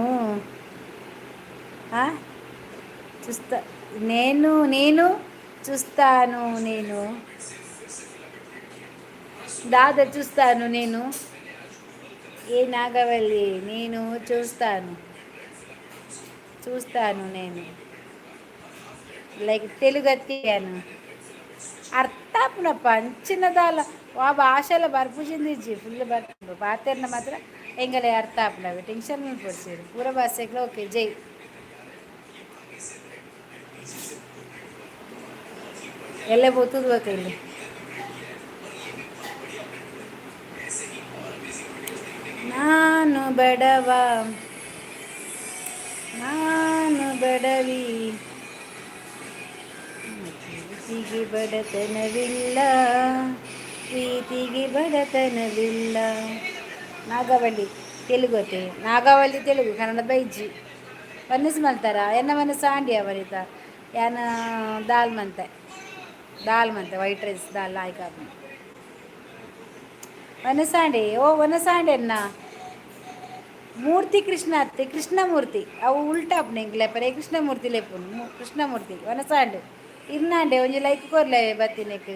ಚುಸ್ತ ನೇನು ನೀನು ಚುಸ್ತಾನು ನೀನು ದಾದ ಚುಸ್ತಾನು ನೀನು. ఏ నాగవల్లి, నేను చూస్తాను చూస్తాను నేను లైక్ తెలుగు అత్తియాను ಅರ್ಥ ಅಂಚಿನದಾಲ ಆ ಭಾಷೆಲ್ಲ ಬರ್ಪುಜಿಂದಿಜ್ಜಿ ಫುಲ್ ಬರ್ಪುಂಡು. ಪಾತೆರ್ನ ಮಾತ್ರ ಎಂಗಲೆ ಅರ್ಥ ಆಪುಂಡು. ಟೆನ್ಷನ್ ಪೊಡ್ಸಿರು ಪೂರ ಭಾಷೆಗ್ಲ. ಓಕೆ, ಜೈ. ಎಲ್ಲ ಬೋತದ ಇಲ್ಲಿ. ನಾನು ಬಡವ, ನಾನು ಬಡವಿ, ಪ್ರೀತಿಗೆ ಬಡತನವಿಲ್ಲ, ಪ್ರೀತಿಗೆ ಬಡತನವಿಲ್ಲ. ನಾಗವಳ್ಳಿ ತೆಲುಗು ಅತ್ತೆ? ನಾಗವಳ್ಳಿ ತೆಲುಗು, ಕನ್ನಡ ಬೈಜಿ. ವನಸ್ ಮಲ್ತಾರ ಎನ್ನ ಮನಸ್ಸು ಆಂಡಿಯ ವನಿತ. ಯಾನ ದಾಲ್ ಮಂತೆ, ದಾಲ್ ಮಂತೆ, ವೈಟ್ ರೈಸ್ ದಾಲ್ ಆಯ್ಕ ವನಸಾಂಡೆ. ಓ ವನಸಾಂಡೆ ಅನ್ನ ಮೂರ್ತಿ ಕೃಷ್ಣ ಅತ್ತೆ, ಕೃಷ್ಣಮೂರ್ತಿ. ಅವು ಉಲ್ಟಾಪ್ನ ಎಂಕ್ಲೆ ಕೃಷ್ಣಮೂರ್ತಿ ಲೆಪ್ಪುನು. ಕೃಷ್ಣಮೂರ್ತಿ ವನಸಾಂಡೆ ಇರ್ನಾಂಡೆ. ಒಂಜಿ ಲೈಕ್ ಕೊರ್ಲೆ ಬತ್ತಿನೆಕ್.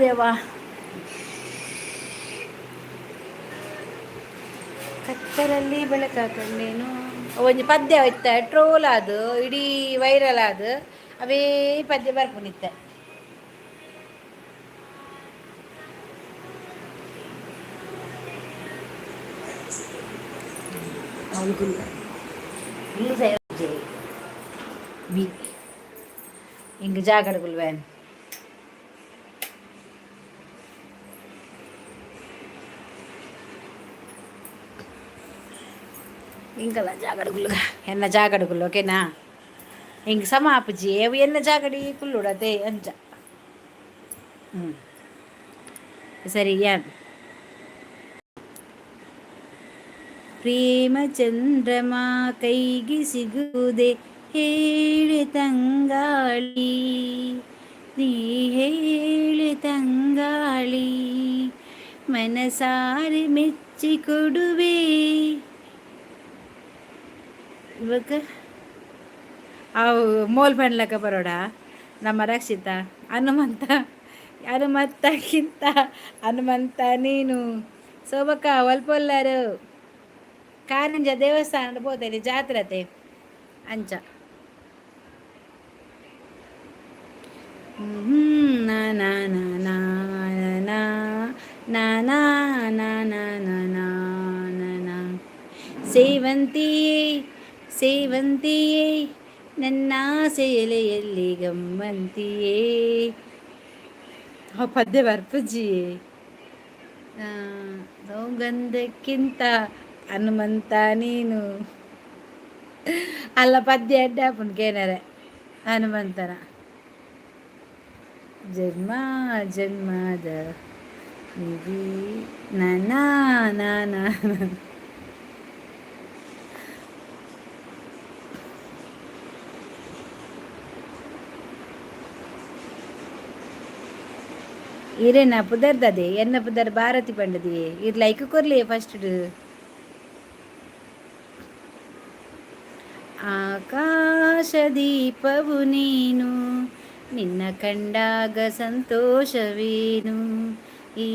ದೇವಾ, ಕತ್ತಲಲ್ಲಿ ಬೆಳಕ ಕಂಡೇನು. ಒಂಜಿ ಪದ್ಯ ಇತ್ತ ಟ್ರೋಲ್ ಅದು ಇಡೀ ವೈರಲ್ ಅದು. ಅವೇ ಪದ್ಯ ಬರ್ಪುನಿತ್ತೆ. ವಿ ಹಿಂಗೆ ಜಾಗಡ್ಗುಲ್ವೇನ್. ಇಂಕಲ ಜಾಗಡ್ಗುಲ್ಗ ಎನ್ನ ಜಾಗಡ್ಗುಲ್ ಓಕೆನಾ? ಹಿಂಗೆ ಸಮ ಆಪುಜಿ ಅವು ಎನ್ನ ಜಾಗಡಿ ಕುಲ್ಲುಡತೆ ಅಂಚ. ಹ್ಞೂ ಸರಿ. ಯಾನ್ ಪ್ರೇಮ ಚಂದ್ರಮ ಕೈಗೆ ಸಿಗುವುದೇ ಹೇಳಿ ತಂಗಾಳಿ, ನೀ ಹೇಳಿ ತಂಗಾಳಿ, ಮನಸಾರೆ ಮೆಚ್ಚಿ ಕೊಡುವೆ. ಇವಾಗ ಅವು ಮೋಲ್ ಪಣ್ಲಕ ಬರೋಡ ನಮ್ಮ ರಕ್ಷಿತ. ಹನುಮಂತ, ಹನುಮಂತಕ್ಕಿಂತ ಹನುಮಂತ ನೀನು. ಸೋಬಕ್ಕ ಒಲ್ಪೊಲ್ಲರು? ಕಾರಿಂಜ ದೇವಸ್ಥಾನ ಪೋತೇನೆ, ಜಾತ್ರೆ ಅಂಚ. ನಾ ನಾ ನಾ ನಾ ನಾ ನಾ ನಾ ನಾ ನಾ ನಾ ನಾ ನಾ. ಸೇವಂತಿಯೇ, ಸೇವಂತಿಯೇ, ನನ್ನಾಸೆ ಎಲೆಯಲ್ಲಿ ಗಮ್ಮಂತಿಯೇ. ಆ ಪದ್ಯ ಬರ್ಪುಜಿ. ಸೌಗಂಧಕ್ಕಿಂತ ಹನುಮಂತ ನೀನು ಅಲ್ಲ. ಪದ್ಯ ಅಡ್ಡ ಆಪುಂಡು ಕೇನರೆ ಹನುಮಂತನ. ಜನ್ಮ ಜನ್ಮದ ನಿಧಿ ನಾ ನಾ ನಾ. ಇರೇನ ಪುದರ್ದದೆ? ಎನ್ನ ಪುದರ್ ಭಾರತಿ ಪಂಡದಿ. ಇರ್ ಲೈಕ್ ಕೊರ್ಲಿ ಫಸ್ಟ್. ಆಕಾಶ ದೀಪವು ನೀನು, ನಿನ್ನ ಕಂಡಾಗ ಸಂತೋಷವೇನು, ಈ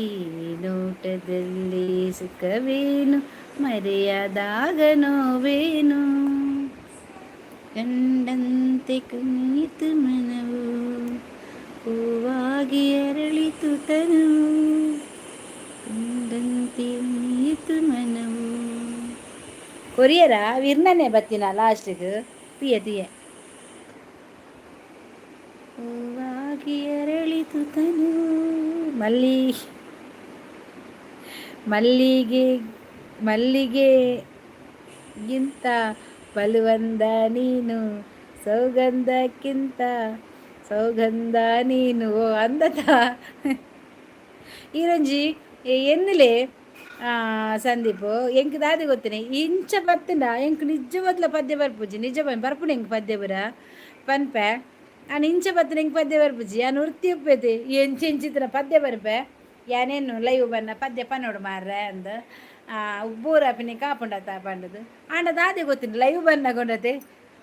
ನೋಟದಲ್ಲಿ ಸುಖವೇನು, ಮರೆಯಾದಾಗ ನೋವೇನು, ಕಂಡಂತೆ ಕುಣಿಯಿತು ಮನವು, ಹೂವಾಗಿ ಅರಳಿತು ತನು, ಕಂಡಂತೆ ಕುಣಿಯಿತು ಮನವು. ಕೊರಿಯರ ವಿರ್ನನೆ ಬತ್ತಿನ ಲಾಸ್ಟಿಗೆ ತುಯ ತುಯ. ಹೂವಾಗಿ ಅರಳಿತು ತನು. ಮಲ್ಲಿ ಮಲ್ಲಿಗೆ ಮಲ್ಲಿಗೆಗಿಂತ ಬಲುವಂದ ನೀನು, ಸೌಗಂಧಕ್ಕಿಂತ ಸೌಗಂಧ ನೀನು. ಓ ಅಂದತ ಈರೊಂಜಿ ಎನ್ನುಲೆ ಸಂದೀಪ್. ಎಂಕ್ ದಾದೆ ಗೊತ್ತನೆ, ಇಂಚ ಬತ್ತಂಡ ಎಂಕ್ ನಿಜವಾದ್ಲ ಪದ್ಯ ಬರ್ಪುಜಿ. ನಿಜ ಬರ್ಪುಂಡು ಎಂಕ್ ಪದ್ಯ ಪೂರ ಪನ್ಪೆ. ಆಂಡ ಇಂಚ ಬತ್ತಂಡ ಎಂಕ್ ಪದ್ಯ ಬರ್ಪುಜಿ. ಯಾನ್ ಒರ್ತಿ ಉಪ್ಪೆತೆ ಎಂಚ ಎಂಚಿತ್ತಿನ ಪದ್ಯ ಬರ್ಪೆ. ಯಾನೇನು ಲೈವ್ ಬನ್ನ ಪದ್ಯ ಪನೋಡು ಮಾರ್ರೆ ಅಂದ್ ಬೋರ್ ಆಪಿನಿ ಕಾಪುಂಡತ ಪಂಡದು. ಆಂಡ ದಾದೆ ಗೊತ್ತಿಲ್ಲ, ಲೈವ್ ಬನ್ನಗೊಂಡತೆ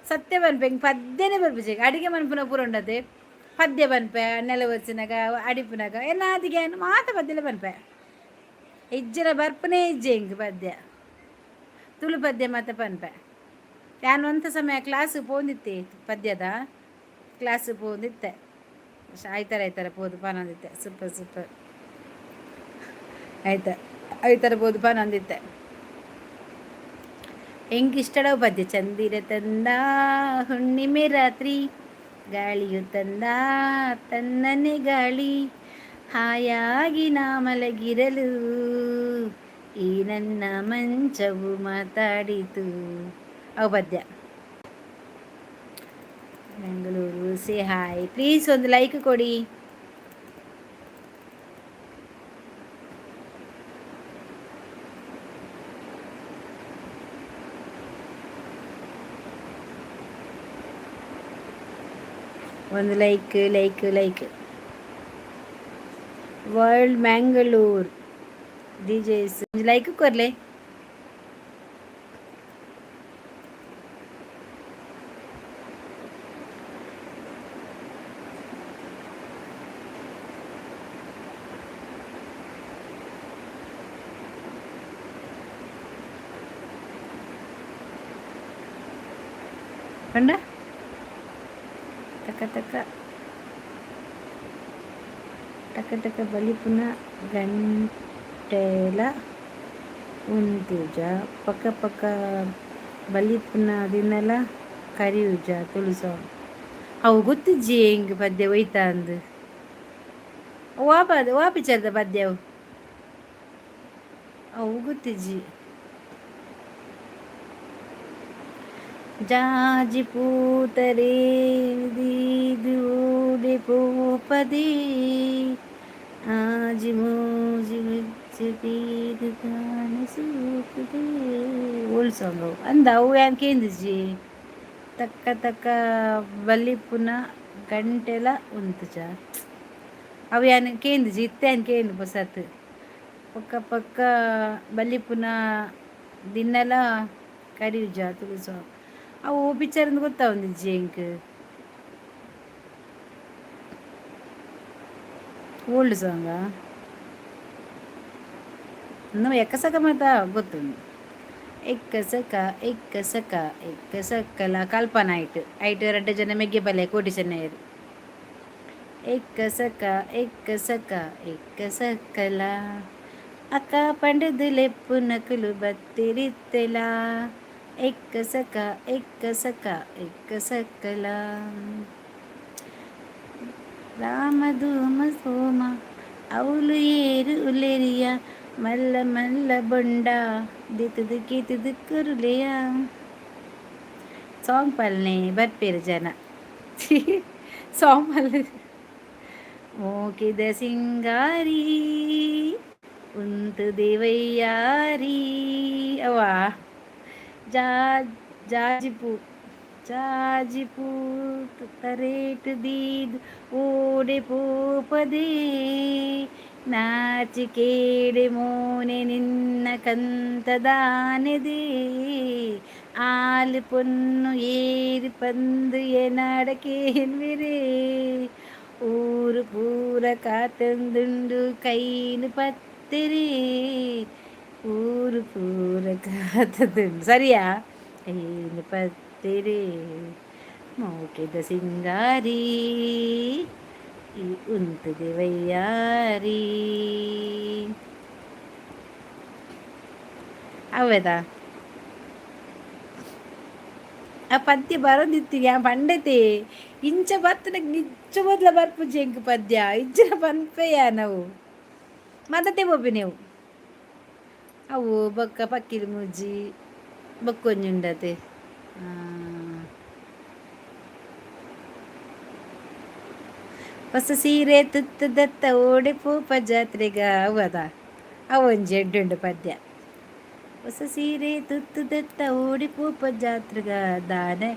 ಸತ್ಯ ಪನ್ಪೆ, ಎಂಕ್ ಪದ್ಯನೇ ಬರ್ಪುಜಿ. ಅಡಿಗೆ ಮನ್ಪುನ ಪೂರ ಉಂಡತೆ ಪದ್ಯ ಪನ್ಪೆ. ನೆಲ ಒರ್ಸಿನಾಗ, ಅಡಿಪುನಾಗ ಎನ್ನಾದಿಗೆ ಮಾತ ಪದ್ಯಲ ಪನ್ಪೆ. ಇಜ್ಜಿಡ ಬರ್ಪುನೇ ಇಜ್ಜೆ ಎಂಕ್ ಪದ್ಯ. ತುಳು ಪದ್ಯ ಮಾತ ಪನ್ಪೆ. ಯಾನ್ ಒಂತೆ ಸಮಯ ಕ್ಲಾಸ್ ಪೋಂದಿತ್ತೆ, ಪದ್ಯದ ಕ್ಲಾಸ್ ಪೋಂದಿತ್ತೆ. ಆಯ್ತಾರ ಆಯ್ತಾರ ಪೋದು ಪನೊಂದಿತ್ತೆ. Super super. ಆಯ್ತಾ, ಐತರ ಪೋದು ಪನೊಂದಿತ್ತೆ. ಎಂಕ್ ಇಷ್ಟಡವು ಪದ್ಯ. ಚಂದಿರ ತಂದ ಹುಣ್ಣಿಮೆ ರಾತ್ರಿ, ಗಾಳಿಯು ತಂದ ತನ್ನನೆ ಗಾಳಿ, ಹಾಯಾಗಿ ನಾ ಮಲಗಿರಲು ಈ ನನ್ನ ಮಂಚವು ಮಾತಾಡಿತು. ಅವು ಪದ್ಯ. Bengaluru say hi. ಪ್ಲೀಸ್ ಒಂದು ಲೈಕ್ ಕೊಡಿ. ಒಂದು like, like, like. World Mangalore DJs like ಕೊರ್ಲೆ. ಪಂಡ ಟಕ ಟಕ ಟಕ ಟಕ ಬಲಿಪುನ ಗಂಟೆಲ ಉಂತುಜ, ಪಕ್ಕ ಪಕ್ಕ ಬಲಿಪುನ ದಿನಲ ಕರಿಯುಜ. ತುಳುಸ ಅವು ಗೊತ್ತಿಜ್ಜಿ ಎಂಕ್ ಪದ್ಯ ಒಯ್ತಾ ಅಂದ್. ವಾ ಪದ, ವಾ ಪಿಕ್ಚರ್ದ ಪದ್ಯ ಅವು? ಅವು ಗೊತ್ತಿಜ್ಜಿ. ಜಾಜಿ ಪೂತರೇ ದೀದು ಪೋಪದಿ ಆಜಿ ಮೂಜಿ. ದೀದ್ ದಾನೆ ಸೂಕುದೆ. ಓಲ್ಡ್ ಸಾಂಗ್ ಅವು. ಅಂದ ಅವು ಯಾನ್ ಕೇಂದಿಜಿ. ತಕ್ಕ ತಕ್ಕ ಬಲಿಪುನ ಗಂಟೆಲ ಉಂತುಜ. ಅವು ಯಾನ್ ಕೇಂದಿಜಿ, ಇತ್ತೆ ಯಾನ್ ಕೇಂದ್ ಪೊಸತ್. ಪಕ್ಕ ಪಕ್ಕ ಬಲಿಪುನ ದಿನಲ ಕರಿಯುಜ ತುಳು ಸಾಂಗ್. ಅವು ಪಿಕ್ಚರ್ ಗೊತ್ತಾವೊಂದಿಜ್ಜಿ ಎಂಕ್. ಓಲ್ಡ್ ಸಾಂಗಾ? ಇನ್ನು ಎಕ್ಕಸಕ ಮಾತ ಗೊತ್ತುಂಡು. ಎಕ್ಕಸಕ ಎಕ್ಕಸಕ ಎಕ್ಕಸಕಲ ಕಲ್ಪನಾ ಐಟ್ ಐಟ್ ರಡ್ಡ್ ಜನ ಮೆಗ್ಗೆ ಪಲ್ಲೆ ಕೋಟಿ ಚೆನ್ನಯೆರ್. ಎಕ್ಕಸಕ ಎಕ್ಕಸಕ ಎಕ್ಕಸಕಲ ಅಕ್ಕ ಪಂಡುದು ಲೆಪ್ಪುನಕುಲು ಬತ್ತಿರಿತ್ತೆಲ ಎಕ್ಕಸಕ ಎಕ್ಕಸಕ ಎಕ್ಕಸಕಲ ರಾಮಧೂಮ ಸೋಮ ಅವುಲು ಏರು ಉಲ್ಲೆರಿಯ ಮಲ್ಲ ಮಲ್ಲ ಬೊಂಡ ದೆತ್ತುದು ಕೇತುದು ಕೊರುಲೆಯ. ಸಾಂಗ್ ಪಲ್ನೆ ಬರ್ಪೇರು ಜನ ಸಾಂಗ್ ಪಲ್ಲೆ. ಮೋಕಿದ ಸಿಂಗಾರಿ ಉಂತುದೆ ವೈಯಾರಿ ಅವಾ ಜಾ ಜಾಜಿಪೂ ಜಾಜಿಪೂ ತರೇಟ್ ದೀದ್ ಓಡೆ ಪೋಪದೆ ನಾಚಿಕೇಡೆ ಮೋನೆ ನಿನ್ನ ಕಂತದಾನೆದೆ ಆಲ್ ಪೊನ್ನು ಏರಿ ಪಂದು ಎನಾಡಕೇನ್ವಿರೇ ಊರು ಪೂರ ಕಾತಂದುಂಡು ಕೈನು ಪತ್ತಿರಿ ಊರು ಪೂರ ಕಾತದುಂಡು ಸರಿಯಾ ಕೈನು ಪತ್ತಿರಿ ಮೋಕೆದ ಸಿಂಗಾರಿ ಈ ಉಂತುದೆ ವೈಯಾರಿ. ಅವೇದಾ ಆ ಪದ್ಯ ಬರೋದಿತ್ತು ಯಾ ಪಂಡತೆ ಇಂಚ ಬತ್ತನಕ್ ನಿಚ್ಚ ಮೊದಲ ಬರ್ಪುಜಿ ಎಂಕ್ ಪದ್ಯ ಇಂಚಿನ ಪನ್ಪೆಯ ನಾವು ಮದತೆ ಪೋಪಿನೆವು ಅವು ಬೊಕ್ಕ ಪಕ್ಕಿಲ್ ಮೂಜಿ ಬೊಕ್ಕೊಂಜಿ ಉಂಡತೆ. ಹೊಸ ಸೀರೆ ತುತ್ತು ದತ್ತ ಓಡೆ ಪೋಪ ಜಾತ್ರೆಗ ಅವದ ಅವೊಂಜಿ ಎಡ್ಡುಂಡು ಪದ್ಯ. ಹೊಸ ಸೀರೆ ತುತ್ತು ದತ್ತ ಓಡಿ ಪೋಪ ಜಾತ್ರೆಗ ದಾನೆ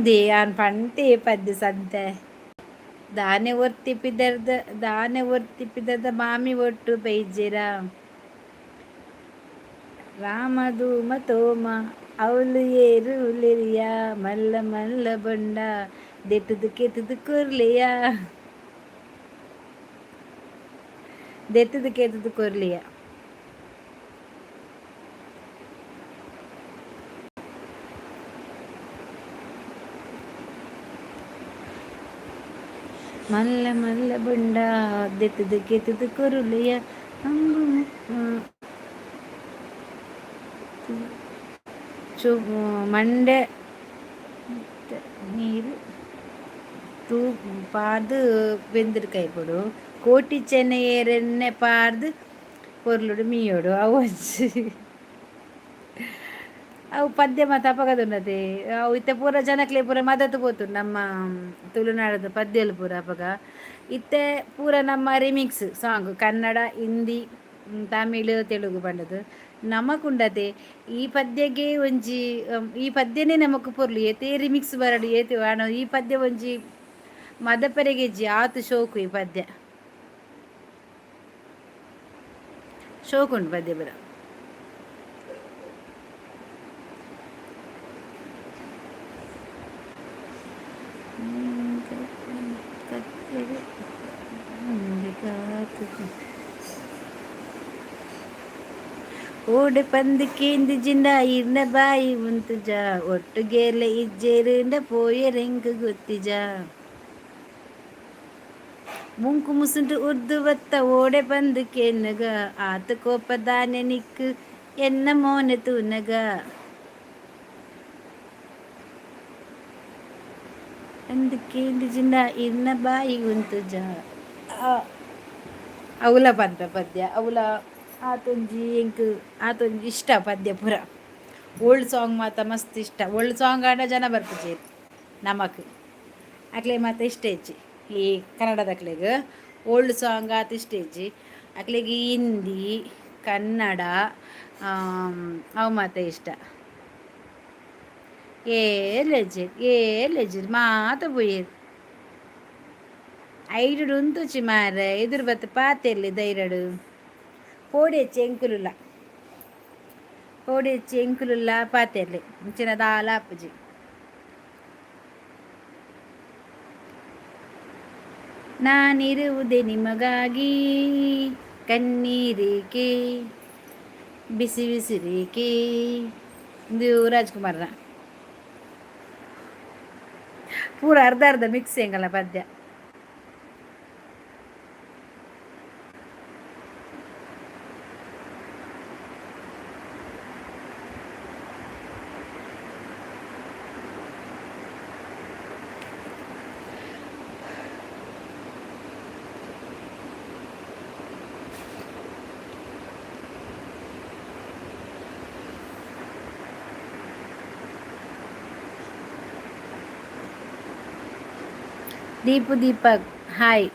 they ಯಾನ್ ಪಂತೆ ಪದ್ಯ ಸಂತೆ ದಾನೆ ಒರ್ತಿ ಪಿದರ್ದ ದಾನೆ ಒರ್ತಿ ಪಿದರ್ದ ಮಾಮಿ ಒಟ್ಟು ಬೈಜೆರ ರಾಮಧೂಮ ತೋಮ ಅವಳು ಏರು ಉಲೆರಿಯ ಮಲ್ಲ ಮಲ್ಲ ಬೊಂಡ ದೆತ್ತುದು ಕೆತ್ತುದು ಕೊರ್ಲಿಯ ದೆತ್ತುದು ಕೆತ್ತುದು ಕೊರ್ಲಿಯ. ಮಲ್ಲ ಮಲ್ಲ ಬೊಂಡ ದೆತ್ತುದು ಕೆತ್ತುದು ಕೊರುಲಿಯ ಅಂಬು ಚು ಮಂಡೆ ನೀರು ತೂ ಪಾರ್ದು ಬೆಂದಿರು ಕೈಪೊಡು ಕೋಟಿ ಚೆನ್ನಯೆರೆನ್ನೆ ಪಾರ್ದು ಪೊರ್ಲುಡು ಮೀಯೋಡು ಅವು ಒಂಜಿ ಅವು ಪದ್ಯ ಮಾತ ಅಪಗದುಂಡತೆ. ಅವು ಇತ್ತೆ ಪೂರ ಜನಕ್ಲೆ ಪೂರ ಮದತ್ ಪೋತುಂಡು ನಮ್ಮ ತುಳುನಾಡದ ಪದ್ಯಲು ಪೂರ ಅಪಗ. ಇತ್ತೆ ಪೂರ ನಮ್ಮ ರಿಮಿಕ್ಸ್ ಸಾಂಗ್ ಕನ್ನಡ ಹಿಂದಿ ತಮಿಳು ತೆಲುಗು ಪಂಡದು ನಮಕುಂಡತೆ. ಈ ಪದ್ಯಗೆ ಒಂಜಿ ಈ ಪದ್ಯನೇ ನಮಕ್ ಪೊರ್ಲು ಏತೇ ರಿಮಿಕ್ಸ್ ಬರಡು ಏತೆ ಈ ಪದ್ಯ ಒಂಜಿ ಮದಪರೆಗೆಜ್ಜಿ ಆತ್ ಶೋಕು ಈ ಪದ್ಯ ಶೋಕುಂಡು ಪದ್ಯ ಪೂರ. ಓಡೆ ಪಂದ್ ಕೇಂದು ಜಿಂಡ ಇರ್ನ ಬಾಯಿ ಉಂತುಜ ಒಟ್ಟುಗೇರ್ಲೆ ಇಜ್ಜೇರುಂಡ ಪೋಯೆರೆಂಕ್ ಗೊತ್ತಿಜ ಮುಂಕು ಮುಸುಂಟು ಉರ್ದು ಬತ್ತ ಓಡೆ ಪಂದ್ ಕೇನ್ನಗ ಆತ ಕೋಪದಾನೆ ನಿಕ್ಕು ಎನ್ನ ಮೋನೆ ತೂನಗ ಪಂದ್ ಕೇಂದು ಜಿಂಡ ಇರ್ನ ಬಾಯಿ ಉಂತುಜ. ಅವುಲ ಪನ್ಪೆ ಪದ್ಯ ಅವುಲ ಆತೊಂಜಿ ಎಂಕ್ ಆತೊಂಜಿ ಇಷ್ಟ ಪದ್ಯ ಪೂರ. ಓಲ್ಡ್ ಸಾಂಗ್ ಮಾತ ಮಸ್ತ್ ಇಷ್ಟ. ಓಲ್ಡ್ ಸಾಂಗ್ ಆಂಡ ಜನ ಬರ್ಪುಜೆರ್ ನಮಕ್ ಅಕ್ಲೆ ಮಾತ ಇಷ್ಟ ಇಜ್ಜಿ. ಈ ಕನ್ನಡದಕ್ಲೆಗ್ ಓಲ್ಡ್ ಸಾಂಗ್ ಆತ್ ಇಷ್ಟ ಇಜ್ಜಿ. ಅಕ್ಲೆಗ್ ಹಿಂದಿ, ಕನ್ನಡ ಅವು ಮಾತ ಇಷ್ಟ. ಏರ್ಲೆಜ್ಜೆರ್ ಏರ್ಲೆಜ್ಜೆರ್ ಮಾತ ಪೋಯೆರ್. ಐಡುಡು ಉಂತುಚಿ ಮಾರ್ರೆ, ಎದುರು ಬತ್ತ್ ಪಾತೆರ್ಲೆ ಧೈರ್ಯಡು. ಪೋಡಿಯಚ್ಚಿ ಎಂಕುಲುಲ್ಲ, ಪೋಡಿಯಚ್ಚಿ ಎಂಕುಲುಲ್ಲ, ಪಾತೆರ್ಲೆ, ಇಂಚಿನ ದಾಲ ಆಪುಜಿ. ನಾನಿರುವುದೇ ನಿಮಗಾಗಿ, ಕಣ್ಣೀರೇಕೆ, ಬಿಸಿ ಬಿಸಿರೇಕೆ. ಇದು ರಾಜ್ಕುಮಾರ್ನ. ಪೂರ ಅರ್ಧ ಅರ್ಧ ಮಿಕ್ಸ್ ಎಂಕಲ್ನ ಪದ್ಯ. ದೀಪು ದೀಪಕ್ ಹಾಯ್.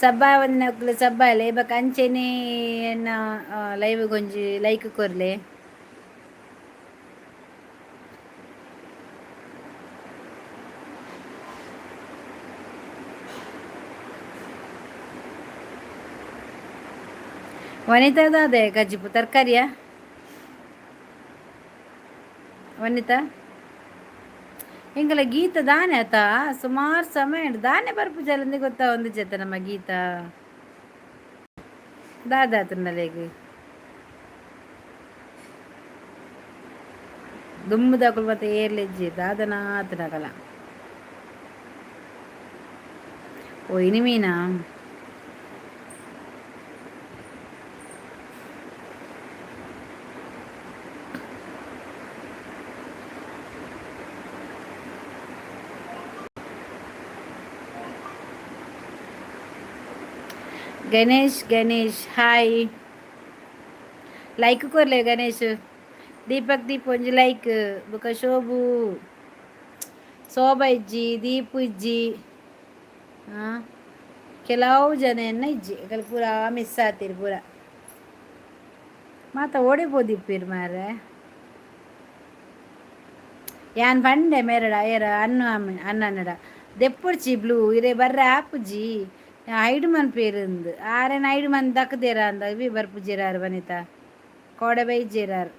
ಸಬ್ಬಾ ಒಂದಿನಕುಲು ಸಬ್ಬಾಲೆ ಬೊಕ ಅಂಚೆನೆ ಎನ್ನ ಲೈವ್ ಗೊಂಜಿ ಲೈಕ್ ಕೊರ್ಲೆ. ವನಿತಾ ದಾದೆ ಕಜಿಪು ತರಕಾರಿಯಾ ವನಿತಾ? ಎಂಕಲ ಗೀತ ದಾನೆ ಆತ ಸುಮಾರು ಸಮಯ ಉಂಟು ದಾನೆ ಬರ್ಪುಜಾಲಂದೆ ಗೊತ್ತಾ ಒಂದು ಜೊತೆ ನಮ್ಮ ಗೀತಾ ದಾದಾತುನಲೆಗ್ ದುಂಬುದಕುಲು ಮಾತ ಏರ್ಲೆಜ್ಜಿ ದಾದನ ಆತನಕಲ. ಓ ಇನಿ ಮೀನಾ? ಗಣೇಶ್ ಗಣೇಶ್ ಹಾಯ್. ಲೈಕ್ ಕೊರ್ಲೆ ಗಣೇಶ್. ದೀಪಕ್ ದೀಪ್ ಒಂಜಿ ಲೈಕ್. ಬೊಕ ಶೋಭು, ಶೋಭಾ ಇಜ್ಜಿ, ದೀಪು ಇಜ್ಜಿ, ಕೆಲವು ಜನ ಎನ್ನ ಇಜ್ಜಿ. ಅಕಲ್ ಪೂರ ಮಿಸ್ ಆತೀರಿ ಪೂರ. ಮಾತ ಓಡೆ ಪೋದಿಪ್ಪೀರ್ ಮಾರ್ರೆ. ಯಾನ್ ಪಂಡೆ ಮೇರಡ ಏರ ಅನ್ನು ಅಣ್ಣನಡ ದೆಪ್ಪುಡ್ಚಿ ಬ್ಲೂ ಇರೆ ಬರ್ರೆ ಆಪುಜಿ ಐಡು ಮನ್ಪೇರಿಂದು ಆರೇನ ಐಡು ಮನ್ ದಕ್ಕದೇರ ಅಂದ ಇವಿ ಬರ್ಪುಜೆರಾರು ವನಿತಾ ಕೋಡೆ ಬೈಜೆರಾರು.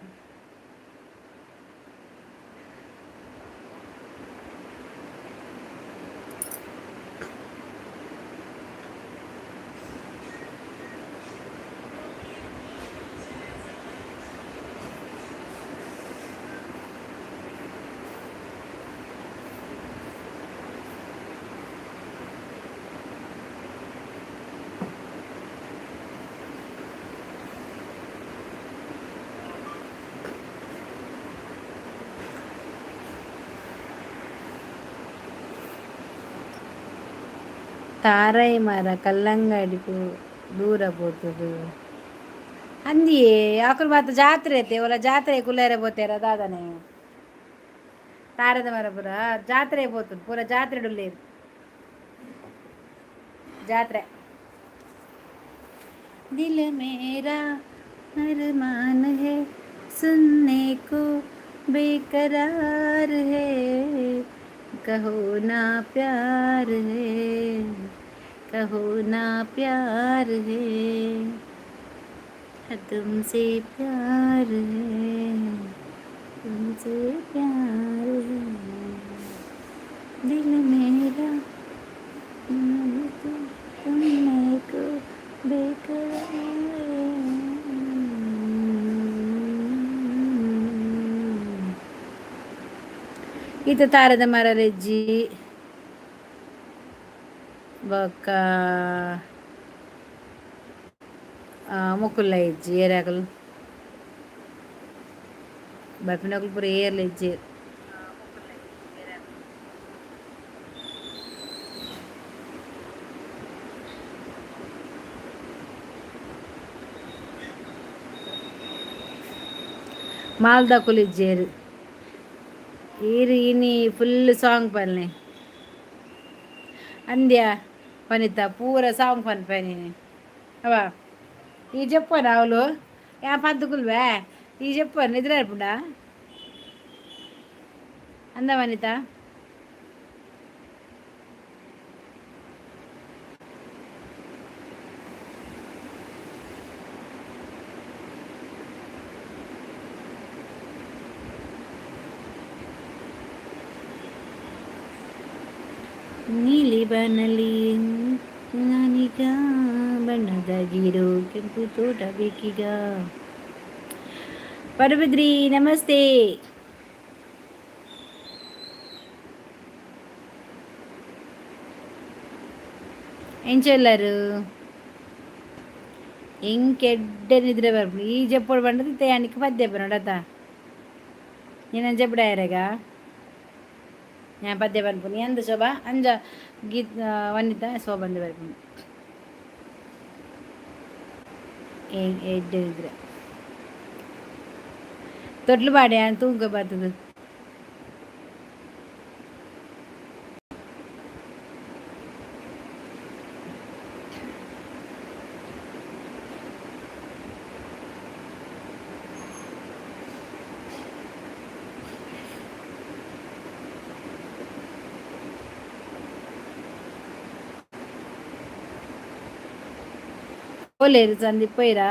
ತಾರಾಯಿ ಮರ ಕಲ್ಲಂಗಡಿಗು ದೂರ ಪೋತುದು ಅಂದಿಯೇ ಅಕುಲು ಮಾತ ಜಾತ್ರೆ ಐತೆ ಒಲ ಜಾತ್ರೆ ಕುಲ್ಲೇರೆ ಪೋತೇರ ದಾದನೆ ತಾರದ ಮರ ಪೂರ ಜಾತ್ರೆ ಪೋತುದು ಪೂರ ಜಾತ್ರೆ ಉಲ್ಲೇರು ಜಾತ್ರೆ. दिल मेरा अरमान है, सुनने को बेकरार है, कहो ना प्यार है, कहो ना प्यार है, तुमसे प्यार है, तुमसे प्यार है। दिल मेरा सुनने को बेकरार. ಈತ ತಾರದ ಮರಲೆಜ್ಜಿ ಬೊಕ್ಕ ಮೊಕುಲ್ಲ ಇಜ್ಜಿ. ಏರಾಕಲು ಬರ್ಪಿನಕುಲು ಪೂರ ಏರ್ಲ ಇಜ್ಜಿ. ಮಾಲ್ದಕುಲು ಇಜ್ಜೇರು. ಈರ್ ಇನಿ ಫುಲ್ ಸಾಂಗ್ ಪನ್ಲೆ ಅಂದ್ಯಾ ವನಿತಾ? ಪೂರ ಸಾಂಗ್ ಪನ್ಪೆ ನೀನು. ಅವ ಈ ಜಪ್ಪನ ಅವಳು ಯಾ ಪದ್ದುಕುಲ್ವೇ ಈ ಜಪ್ಪನ ನಿದ್ರೆ ಇರ್ಪುಂಡ ಅಂದ ವನಿತಾ. ನೀಲಿ ಬನಲಿ ನಾನೀಗ ಬಣ್ಣದಾಗಿರೋ ಕೆಂಪು ತೋಟ ಬೇಕೀಗ. ಪಡುಬಿದ್ರಿ ನಮಸ್ತೆ. ಎಂಚೊಲ್ಲರು ಎಂಕೆಡ್ಡೆ ನಿದ್ರೆ ಬರ್ಪುಂಡು ಈ ಜಪ್ಪೊಡು ಪಂಡದು ತಯಾನಿಕ್ ಪದ್ಯ ಪನೊಡತ ನೀನು ಜಪ್ಪುಡಾಯರೆಗ ഞാൻ ಪದ್ಯ ಪನ್ಪುನಿ ಅಂದ ಶೋಭಾ ಅಂಜ ಗೀತ್ ವನಿತಾ ಶೋಭಂದ ಬರ್ಪುಂಡು ಎಡ್ಡೆ ನಿದ್ರೆ ತೊಟ್ಲು ಪಾಡೆ ತೂಂಕ ಬರ್ತದೆ. పోలేరు సందీప్ పోయిరా.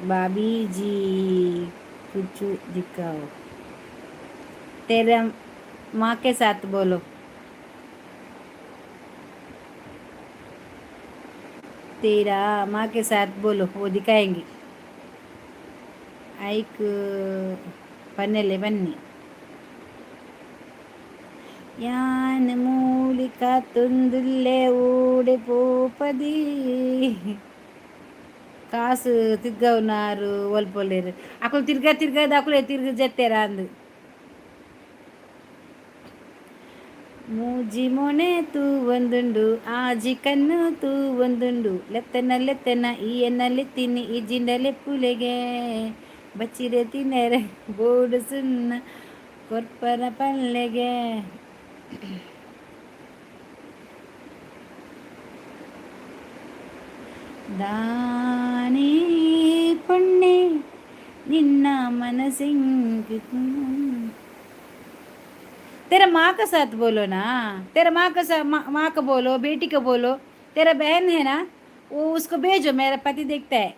भाभी जी कुछ दिखाओ, तेरे माँ के साथ बोलो, तेरा माँ के साथ बोलो, वो दिखाएंगी. ಐಕ್ ಪನ್ನೆಲೆ ಬನ್ನಿ. ಯಾನ್ ಮೂಲಿಕ ತುಂದುಲ್ಲೆ ಊಡೆ ಪೋಪದಿ ಕಾಸು ತಿರ್ಗವ್ನಾರು ಒಲ್ಪೊಲ್ಲೇರು ಅಕುಲು ತಿರ್ಗ ತಿರ್ಗದ ಅಕುಲೆ ತಿರ್ಗ ಜೆತ್ತೇರ ಅಂದು. ಮೂಜಿ ಮೊನೆ ತೂ ಒಂದುಂಡು ಆಜಿ ಕಣ್ಣು ತೂ ಒಂದುಂಡು ಲೆತ್ತನ ಲೆತ್ತನ ಈ ಎನ್ನ ಲೆತ್ತಿನಿ ಈ ಜಿಂಡ ಲೆಪ್ಪುಲೆಗೆ ಬಚ್ಚಿರೆ ತಿನ್ನರೆ ಬೋಡು ಸುನ್ನ ಕೊರ್ಪರ ಪಲ್ಲೆಗೆ. ದಾನೇ ಪೊಣ್ಣೆ ನಿನ್ನ मनसिंग तेरा माँ का साथ बोलो ना, तेरा माँ का साथ, माँ को बोलो, बेटी को बोलो, तेरा बहन है ना, वो उसको भेजो. मेरा पति देखता है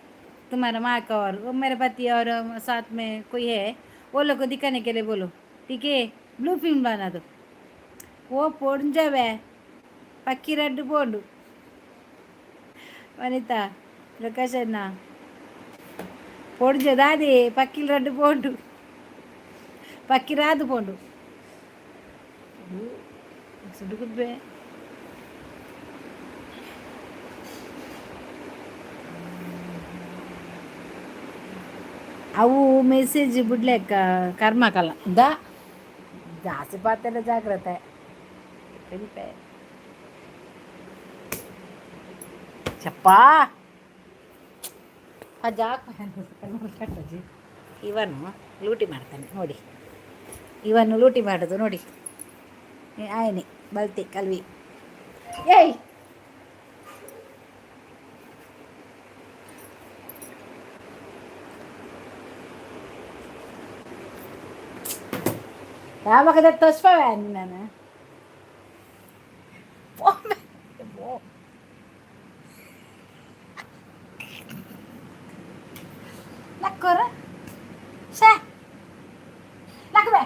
तुम्हारा माँ का और वो मेरा पति और साथ में कोई है, वो लोग को दिखाने के लिए बोलो. ठीक है, ब्लू फिल्म बना दो. ఓ పొంజవే పక్కి రడ్డు పోండు. వనిత ప్రకాష్ అన్న పొడిజ దాది పక్కిలు రడ్డు పోండు పక్కి రాదు పోండు సుడుకుబ్బే. ಅವು ಮೆಸೇಜ್ ಬಿಡ್ಲೆಕ್ಕ ಕರ್ಮಕಲ್ಲ ದಾ ಜಾಸ್ತಿ ಪಾತ್ರೆ ಜಾಗ್ರತೆ వెళ్ళిపోయి చెప్పా. ಇವನು ಲೂಟಿ ಮಾಡ್ತಾನೆ ನೋಡಿ, ಇವನು ಲೂಟಿ ಮಾಡೋದು ನೋಡಿ. ಆಯನಿ ಬಲ್ತಿ ಕಲ್ವಿ ಏಯ್ ಯಾವಾಗ ತೋಸ್ಪವೆ ನಾನು. ಲಕ್ಕೋರ ಶೇ ಲಕ್ಬೆ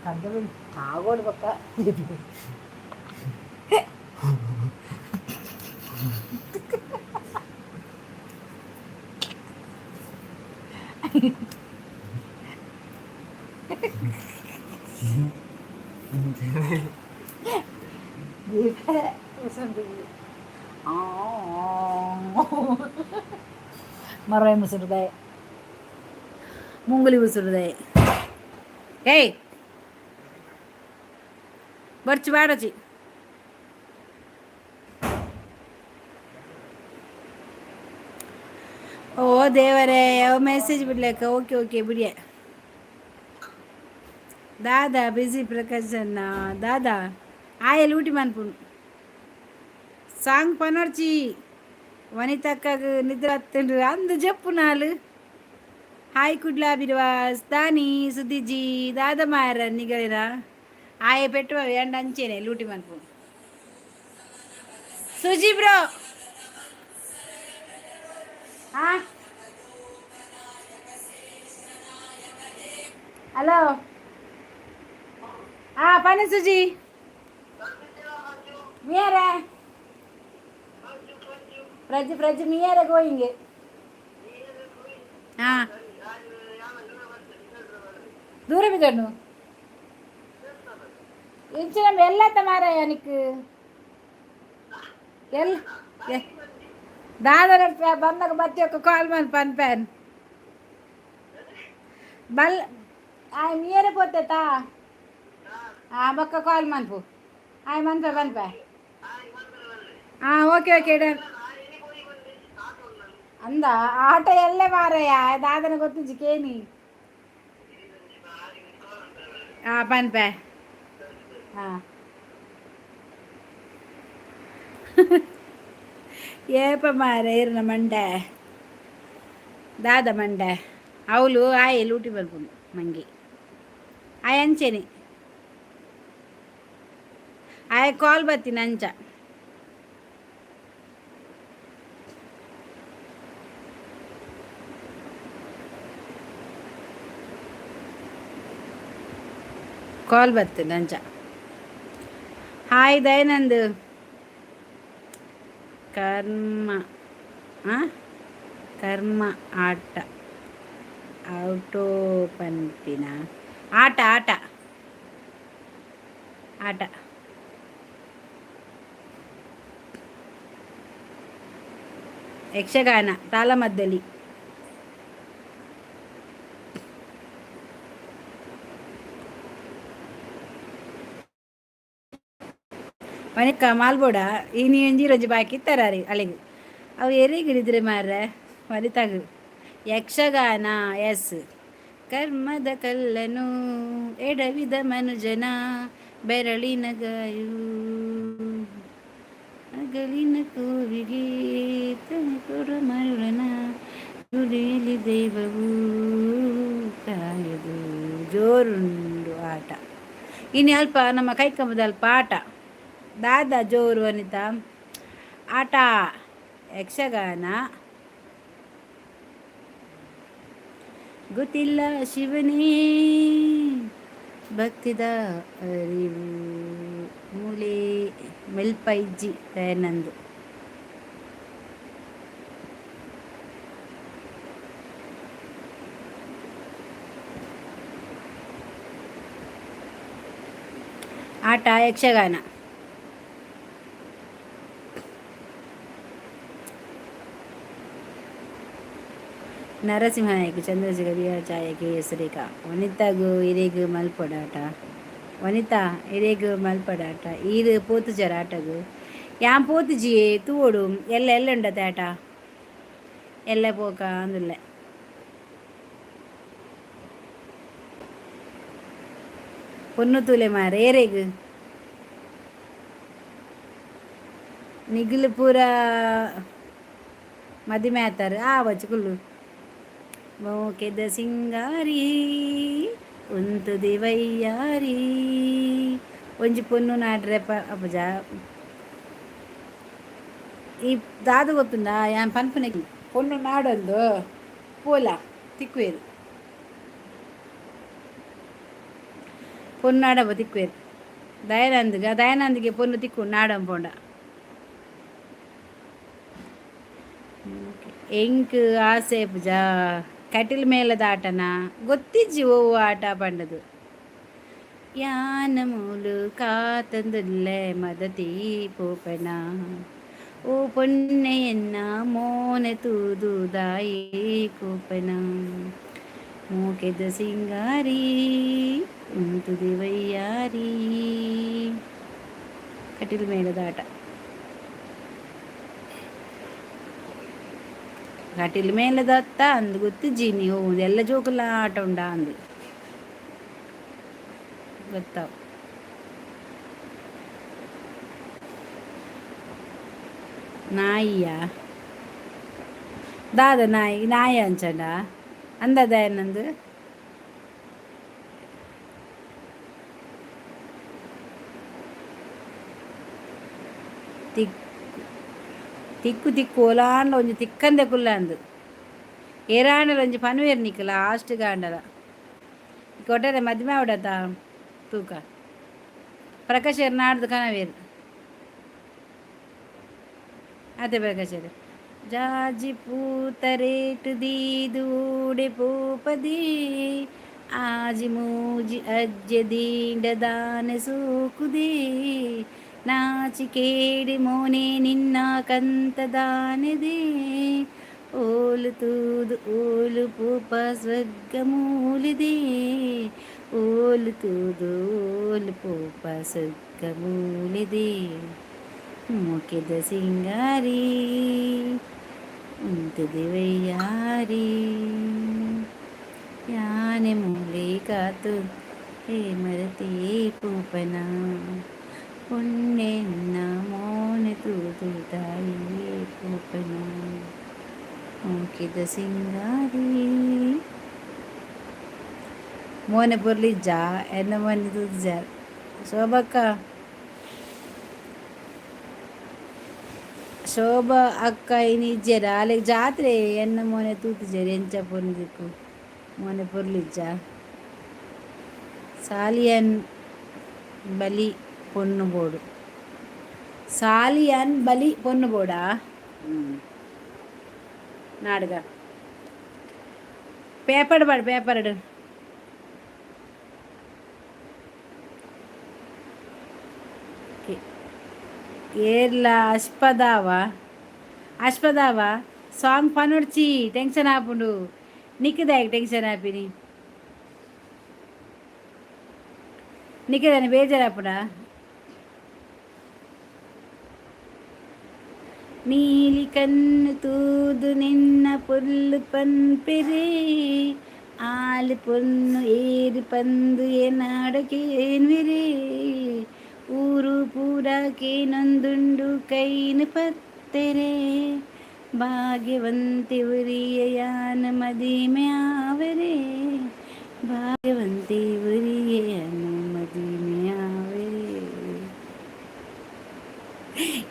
ಕಂದ ಆಗೋಡು ಪಕ್ಕ. ಮರವೆ ಮುಸುರುದೆ ಮುಂಗುಲಿ ಮುಸುರುದೆ. ಏಯ್ ಬರ್ಚು ಬೇಡಚಿ. ಓ ದೇವರೇ, ಯಾವ ಮೆಸೇಜ್ ಬಿಡ್ಲೇಕ. ಓಕೆ ಓಕೆ ಬಿಡಿಯ. ದಾದಾ ಬಿಸಿ ಪ್ರಕಾಶಣ್ಣ ದಾದಾ ಆಯೆ ಲೂಟಿ ಮನ್ಪುಂಡು ಸಾಂಗ್ ಪನೊರ್ಚಿ ವನಿತಕ್ಕಗ್ ನಿದ್ರೆ ಹತ್ತುಂಡು ಅಂದು ಜಪ್ಪು ನಾಲು. ಹಾಯ್ ಕುಡ್ಲಾ ಬಿರ್ವಾಸ್ ದಾನಿ ಸುದಿಜಿ ದಾದ ಮಾರ ನಿಗಳಿನ ಆಯೆ ಪೆಟ್ಟು ಎಂಡ ಅಂಚೇನೆ ಲೂಟಿ ಮನ್ಪುಂಡು. ಸುಜಿ ಬ್ರೋ. ಹಾ, ಹಲೋ. ಹಾ ಪನಿ ಸುಜಿ ಮೇರ ಪ್ರಜ್ ಪ್ರಜ್ ಮಿಯರ ಗೋಯಿಂಗ್. ಹಾ, ದೂರ ಬಿದ್ದಣ್ಣು ಇಂಚಿನ ಎಲ್ಲತ್ತ ಮಾರಾಯ ನಿಕ್ ಎಲ್ ದಾದರ ಬಂದಾಗ ಬತ್ತಿ ಒಕ್ಕ ಕಾಲ್ ಮನ್ ಪನ್ ಪ್ಯಾನ್ ಬಲ್ ಆಯ್ ಮಿಯರೆ ಪೋತೆತಾ. ಆ ಬೊಕ್ಕ ಕಾಲ್ ಮನ್ಪು. ಆಯ್ ಮನ್ಪೆ ಪನ್ಪೆ. ಹಾಂ, ಓಕೆ ಓಕೆ, ಡನ್. ಅಂದ ಆಟ ಎಲ್ಲೇ ಮಾರಯ್ಯ ದಾದನ ಗೊತ್ತಿಜ್ಜಿ ಕೇನಿ. ಹಾಂ, ಪನ್ಪೆ. ಹಾಂ, ಏಪ ಮಾರ ಇರ್ನ ಮಂಡೆ ದಾದ ಮಂಡೆ ಅವಳು ಆಯೆ ಲೂಟಿ ಬರ್ಪುಂಡು ಮಂಗಿ ಆಯ್ ಅಂಚೆನೆ ಆಯ್ ಕಾಲ್ ಬತ್ತೀನಿ ಅಂಚ. ಕಾಲ್ ಬರ್ತದೆ ಅಂಚ. ಹಾಯ್ ದಯಾನಂದ್. ಕರ್ಮ ಆ? ಕರ್ಮ ಆಟ ಆಟೋ ಪನ್ಪಿನ ಆಟ ಆಟ ಆಟ. ಯಕ್ಷಗಾನ ತಾಳಮದ್ದಲಿ. ವನಿಕ ಮಾಲ್ಬೋಡ ಇನಿ ಒಂಜಿ ರೊಂಜಿ ಬಾಕಿ ತರಾರಿ ಅಲೆಗ್ ಅವು ಎರೆಗಿಡಿದ್ರೆ ಮಾರ್ರೆ ವನಿತಾಗು. ಯಕ್ಷಗಾನ ಎಸ್. ಕರ್ಮದ ಕಲ್ಲನು ಎಡವಿದ ಮನುಜನ ಬೆರಳಿನ ಗಾಯು ಅಗಲಿನ ಕೋವಿಗೆ ಕೊಡು ಮರುಳನ ಗುಡಿಯಲ್ಲಿ ದೈವವು ಕಾಯದು. ಜೋರುಂಡು ಆಟ ಇನ್ನು ಅಲ್ಪ ನಮ್ಮ ಕೈಕಂಬದ ಅಲ್ಪ ಆಟ. ದಾದ ಜೋರು ವನಿತಾ? ಆಟ ಯಕ್ಷಗಾನ. ಗೊತ್ತಿಲ್ಲ ಶಿವನೇ ಭಕ್ತಿದ ಅರಿವು ಮೂಲೆ ಮೆಲ್ಪೈಜ್ಜಿ ದಯಾನಂದ್. ಆಟ ಯಕ್ಷಗಾನ. ನರಸಿಂಹನಾಯಕ್ ಚಂದ್ರಶೇಖರ್ ಬಿ ಆರ್ ಛಾಯಾ ಕೆ ಎಸ್ ರೇಖಾ. ವನಿತಾಗು ಇರೆಗ್ ಮಲ್ಪೊಡಾಟ. ವನಿತಾ ಇರೆಗ್ ಮಲ್ಪಡಾಟ. ಈರ್ ಪೋತುಜರ ಆಟಗು? ಯಾನ್ ಪೋತುಜಿಯೇ. ತೂವೊಡು ಎಲ್ಲ ಎಲ್ಲ ಉಂಡತೆ ಆಟ ಎಲ್ಲ ಪೋಕ ಅಂದುಲ್ಲೆ. ಪೊನ್ನು ತೂಲೆ ಮಾರೆ ಏರೆಗ್ ನಿಗುಲು ಪೂರ ಮದಿಮೆ ಆತಾರ ಆವಚ್ ಕುಲ್ಲು. ಮೋಕೆದ ಸಿಂಗಾರಿ ಉಂತುದಿ ವೈಯಾರಿ ಒಂಜಿ ಪೊನ್ನು ನಾಡ್ರೆ ಪ ಅಪಜ ಈ ದಾದ ಗೊತ್ತುಂಡ ಯಾನ್ ಪನ್ಪುನೆ ಪೊನ್ನು ನಾಡೊಂದು ಪೋಲ ತಿಕ್ಕುವೆರ್ ಪೊನ್ನು ನಾಡಂಬ ತಿಕ್ಕುವೆರ್ ದಯಾನಂದ್ಗ ದಯಾನಂದ್ಗೆ ಪೊನ್ನು ತಿಕ್ಕು ನಾಡಂಬ ಪೋಂಡ. ಎಂಕ್ ಆಸೆ ಪೂಜಾ ಕಟಿಲ್ ಮೇಳದ ಆಟನ ಗೊತ್ತಿಜ್ಜಿ ಓ ಆಟ ಪಂಡದು. ಯಾನ ಮೂಲು ಕಾತಂದುಲ್ಲೆ ಮದತಿ ಪೋಪೆನ ಓ ಪೊನ್ನೆಯನ್ನ ಮೋನೆ ತೂದು ದಾಯಿ ಕೋಪೆನ ಮೂಕೆದ ಸಿಂಗಾರಿ ಉಂತುದಿ ವೈಯಾರಿ. ಕಟಿಲ್ ಮೇಳದ ಆಟ. ಕಟಿಲ್ ಮೇಲದತ್ತ ಅಂದ್ ಗೊತ್ತಿಜ್ಜಿ ನೀವು ಎಲ್ಲ ಜೋಕುಲ ಆಟ ಉಂಡಾ ಅಂದು. ಗೊತ್ತಾವ್. ನಾಯಿಯಾ? ದಾದ ನಾಯಿ ನಾಯಿ ಅಂಚಂಡ ಅಂದದ ಏನಂದು? ತಿಕ್ಕು ತಿಕ್ಕು ತಿಕ್ಕು ಓಲಾಂಡ ಒಂಜಿ ತಿಕ್ಕಂದೆ ಕುಲ್ಲಂದು. ಏರಾಂಡಲ ಒಂಜಿ ಪನುವೆರ್ ನಿಕ್ ಲಾಸ್ಟ್ ಗಾಂಡಲ. ಕೊಟ್ಟರೆ ಮದಿಮೆ ಆವಡತ ತೂಕ. ಪ್ರಕಾಶ್ ನಾಡ್ದು ಕನವೇರು ಅದೇ ಪ್ರಕಾಶ್. ಜಾಜಿ ಪೂತ ರೇಟ್ ದೀದು ಊಡೆ ಪೋಪದಿ, ಆಜಿ ಮೂಜಿ ಅಜ್ಜೆ ದೀಂಡ ದಾನೆ ಸೂಕುದಿ, ನಾಚಿಕೇಡಿ ಮೋನೆ ನಿನ್ನ ಕಂತ ದಾನೆದೆ, ಓಲು ತೂದು ಓಲು ಪೂಪ ಸ್ವರ್ಗ ಮೂಲಿದೆ, ಓಲು ತೂದು ಓಲು ಪೂಪ ಸ್ವರ್ಗ ಮೂಲಿದೆ, ಮೋಕೆದ ಸಿಂಗಾರಿ ಉಂತುದೆ ವಯ್ಯಾರಿ, ಯಾನೆ ಮೂಲೆ ಕಾತು ಮರತೇ ಪೂಪನ, ಪೊಣ್ಣೆನ್ನ ಮೋನೆ ತೂದು ತಾಯಿಯೇ ಪೂಪನ, ಮೋಕೆದ ಸಿಂಗಾರಿ. ಮೋನೆ ಪೊರ್ಲಿಜ್ಜ ಎನ್ನ ಮೋನೆ ತೂಜಾರ್ ಶೋಭಕ್ಕ. ಶೋಭಾ ಅಕ್ಕ ಇನಿ ಇಜ್ಜೆರ? ಅಲೆಗ್ ಜಾತ್ರೆ. ಎನ್ನ ಮೋನೆ ತೂತುಜೆರ್. ಎಂಚ ಪೊರ್ಲು ಮೋನೆ? ಪೊರ್ಲಿಜ್ಜ? ಸಾಲಿಯನ್ ಬಲಿ ಪೊಣ್ಣು ಬೋಡು. ಸಾಲಿಯನ್ ಬಲಿ ಪೊಣ್ಣು ಬೋಡಾ? ನಾಡ್ಗ ಪೇಪರ್ ಬಾಡ್ ಪೇಪರ್ಡ್. ಏರ್ಲ ಅಶ್ಪದಾವ ಅಶ್ಪದಾವ ಸಾಂಗ್ ಪನೊಡ್ಚಿ. ಟೆನ್ಷನ್ ಆಪುಂಡು. ನಿಕ್ಕದಾಯಗ್ ಟೆನ್ಷನ್ ಆಪಿನಿ? ನಿಕ್ಕದಾನೆ ಬೇಜಾರಾಪುಂಡ? ನೀಲಿ ಕಣ್ಣು ತೂದು ನಿನ್ನ ಪೊರ್ಲು ಪನ್ಪೆರೆ, ಆಲ್ ಪೊನ್ನು ಏರು ಪಂದು ಎನಾಡಕೇನ್ವಿರೆ, ಊರು ಪೂರ ಕೇನೊಂದುಂಡು ಕೈನ್ ಪತ್ತೆರೆ, ಭಾಗ್ಯವಂತಿ ಉರಿಯ ಯಾನ ಮದಿಮೆ ಆವರೆ, ಭಾಗ್ಯವಂತಿ ಉರಿಯನು ಮದಿಮೆ ಆವರೆ.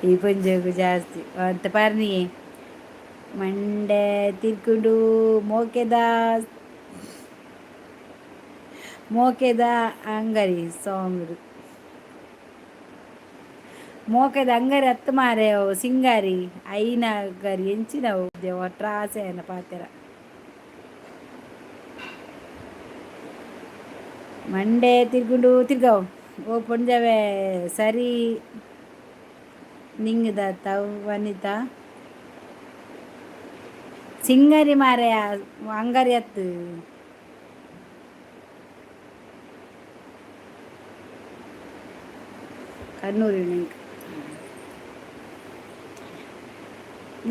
ಈ ಪೊಂಜೋಗು ಜಾಸ್ತಿ ಅಂತ ಪರ್ನಿಯೇ. ಮಂಡೆ ತಿರ್ಕೊಂಡು ಮೋಕೆದ ಮೋಕೆದ ಅಂಗರಿ ಸಾಂಗ್. ಮೋಕೆದ ಅಂಗರಿ ಅತ್ತು ಮಾರೆ ಅವು ಸಿಂಗಾರಿ ಐನ ಗರಿ ಎಂಚಿನವು ಒಟ್ರಾಸೆ ಅನ್ನ ಪಾತೆರ. ಮಂಡೆ ತಿರ್ಗುಂಡು ತಿರ್ಗಾವು. ಓ ಪೊಂಜವೆ ಸರಿ ನಿಂಗದ ತವ್ ವನಿತಾ. ಸಿಂಗರಿ ಮಾರೆ, ಅಂಗರಿ ಅತ್ತು. ಕಣ್ಣೂರು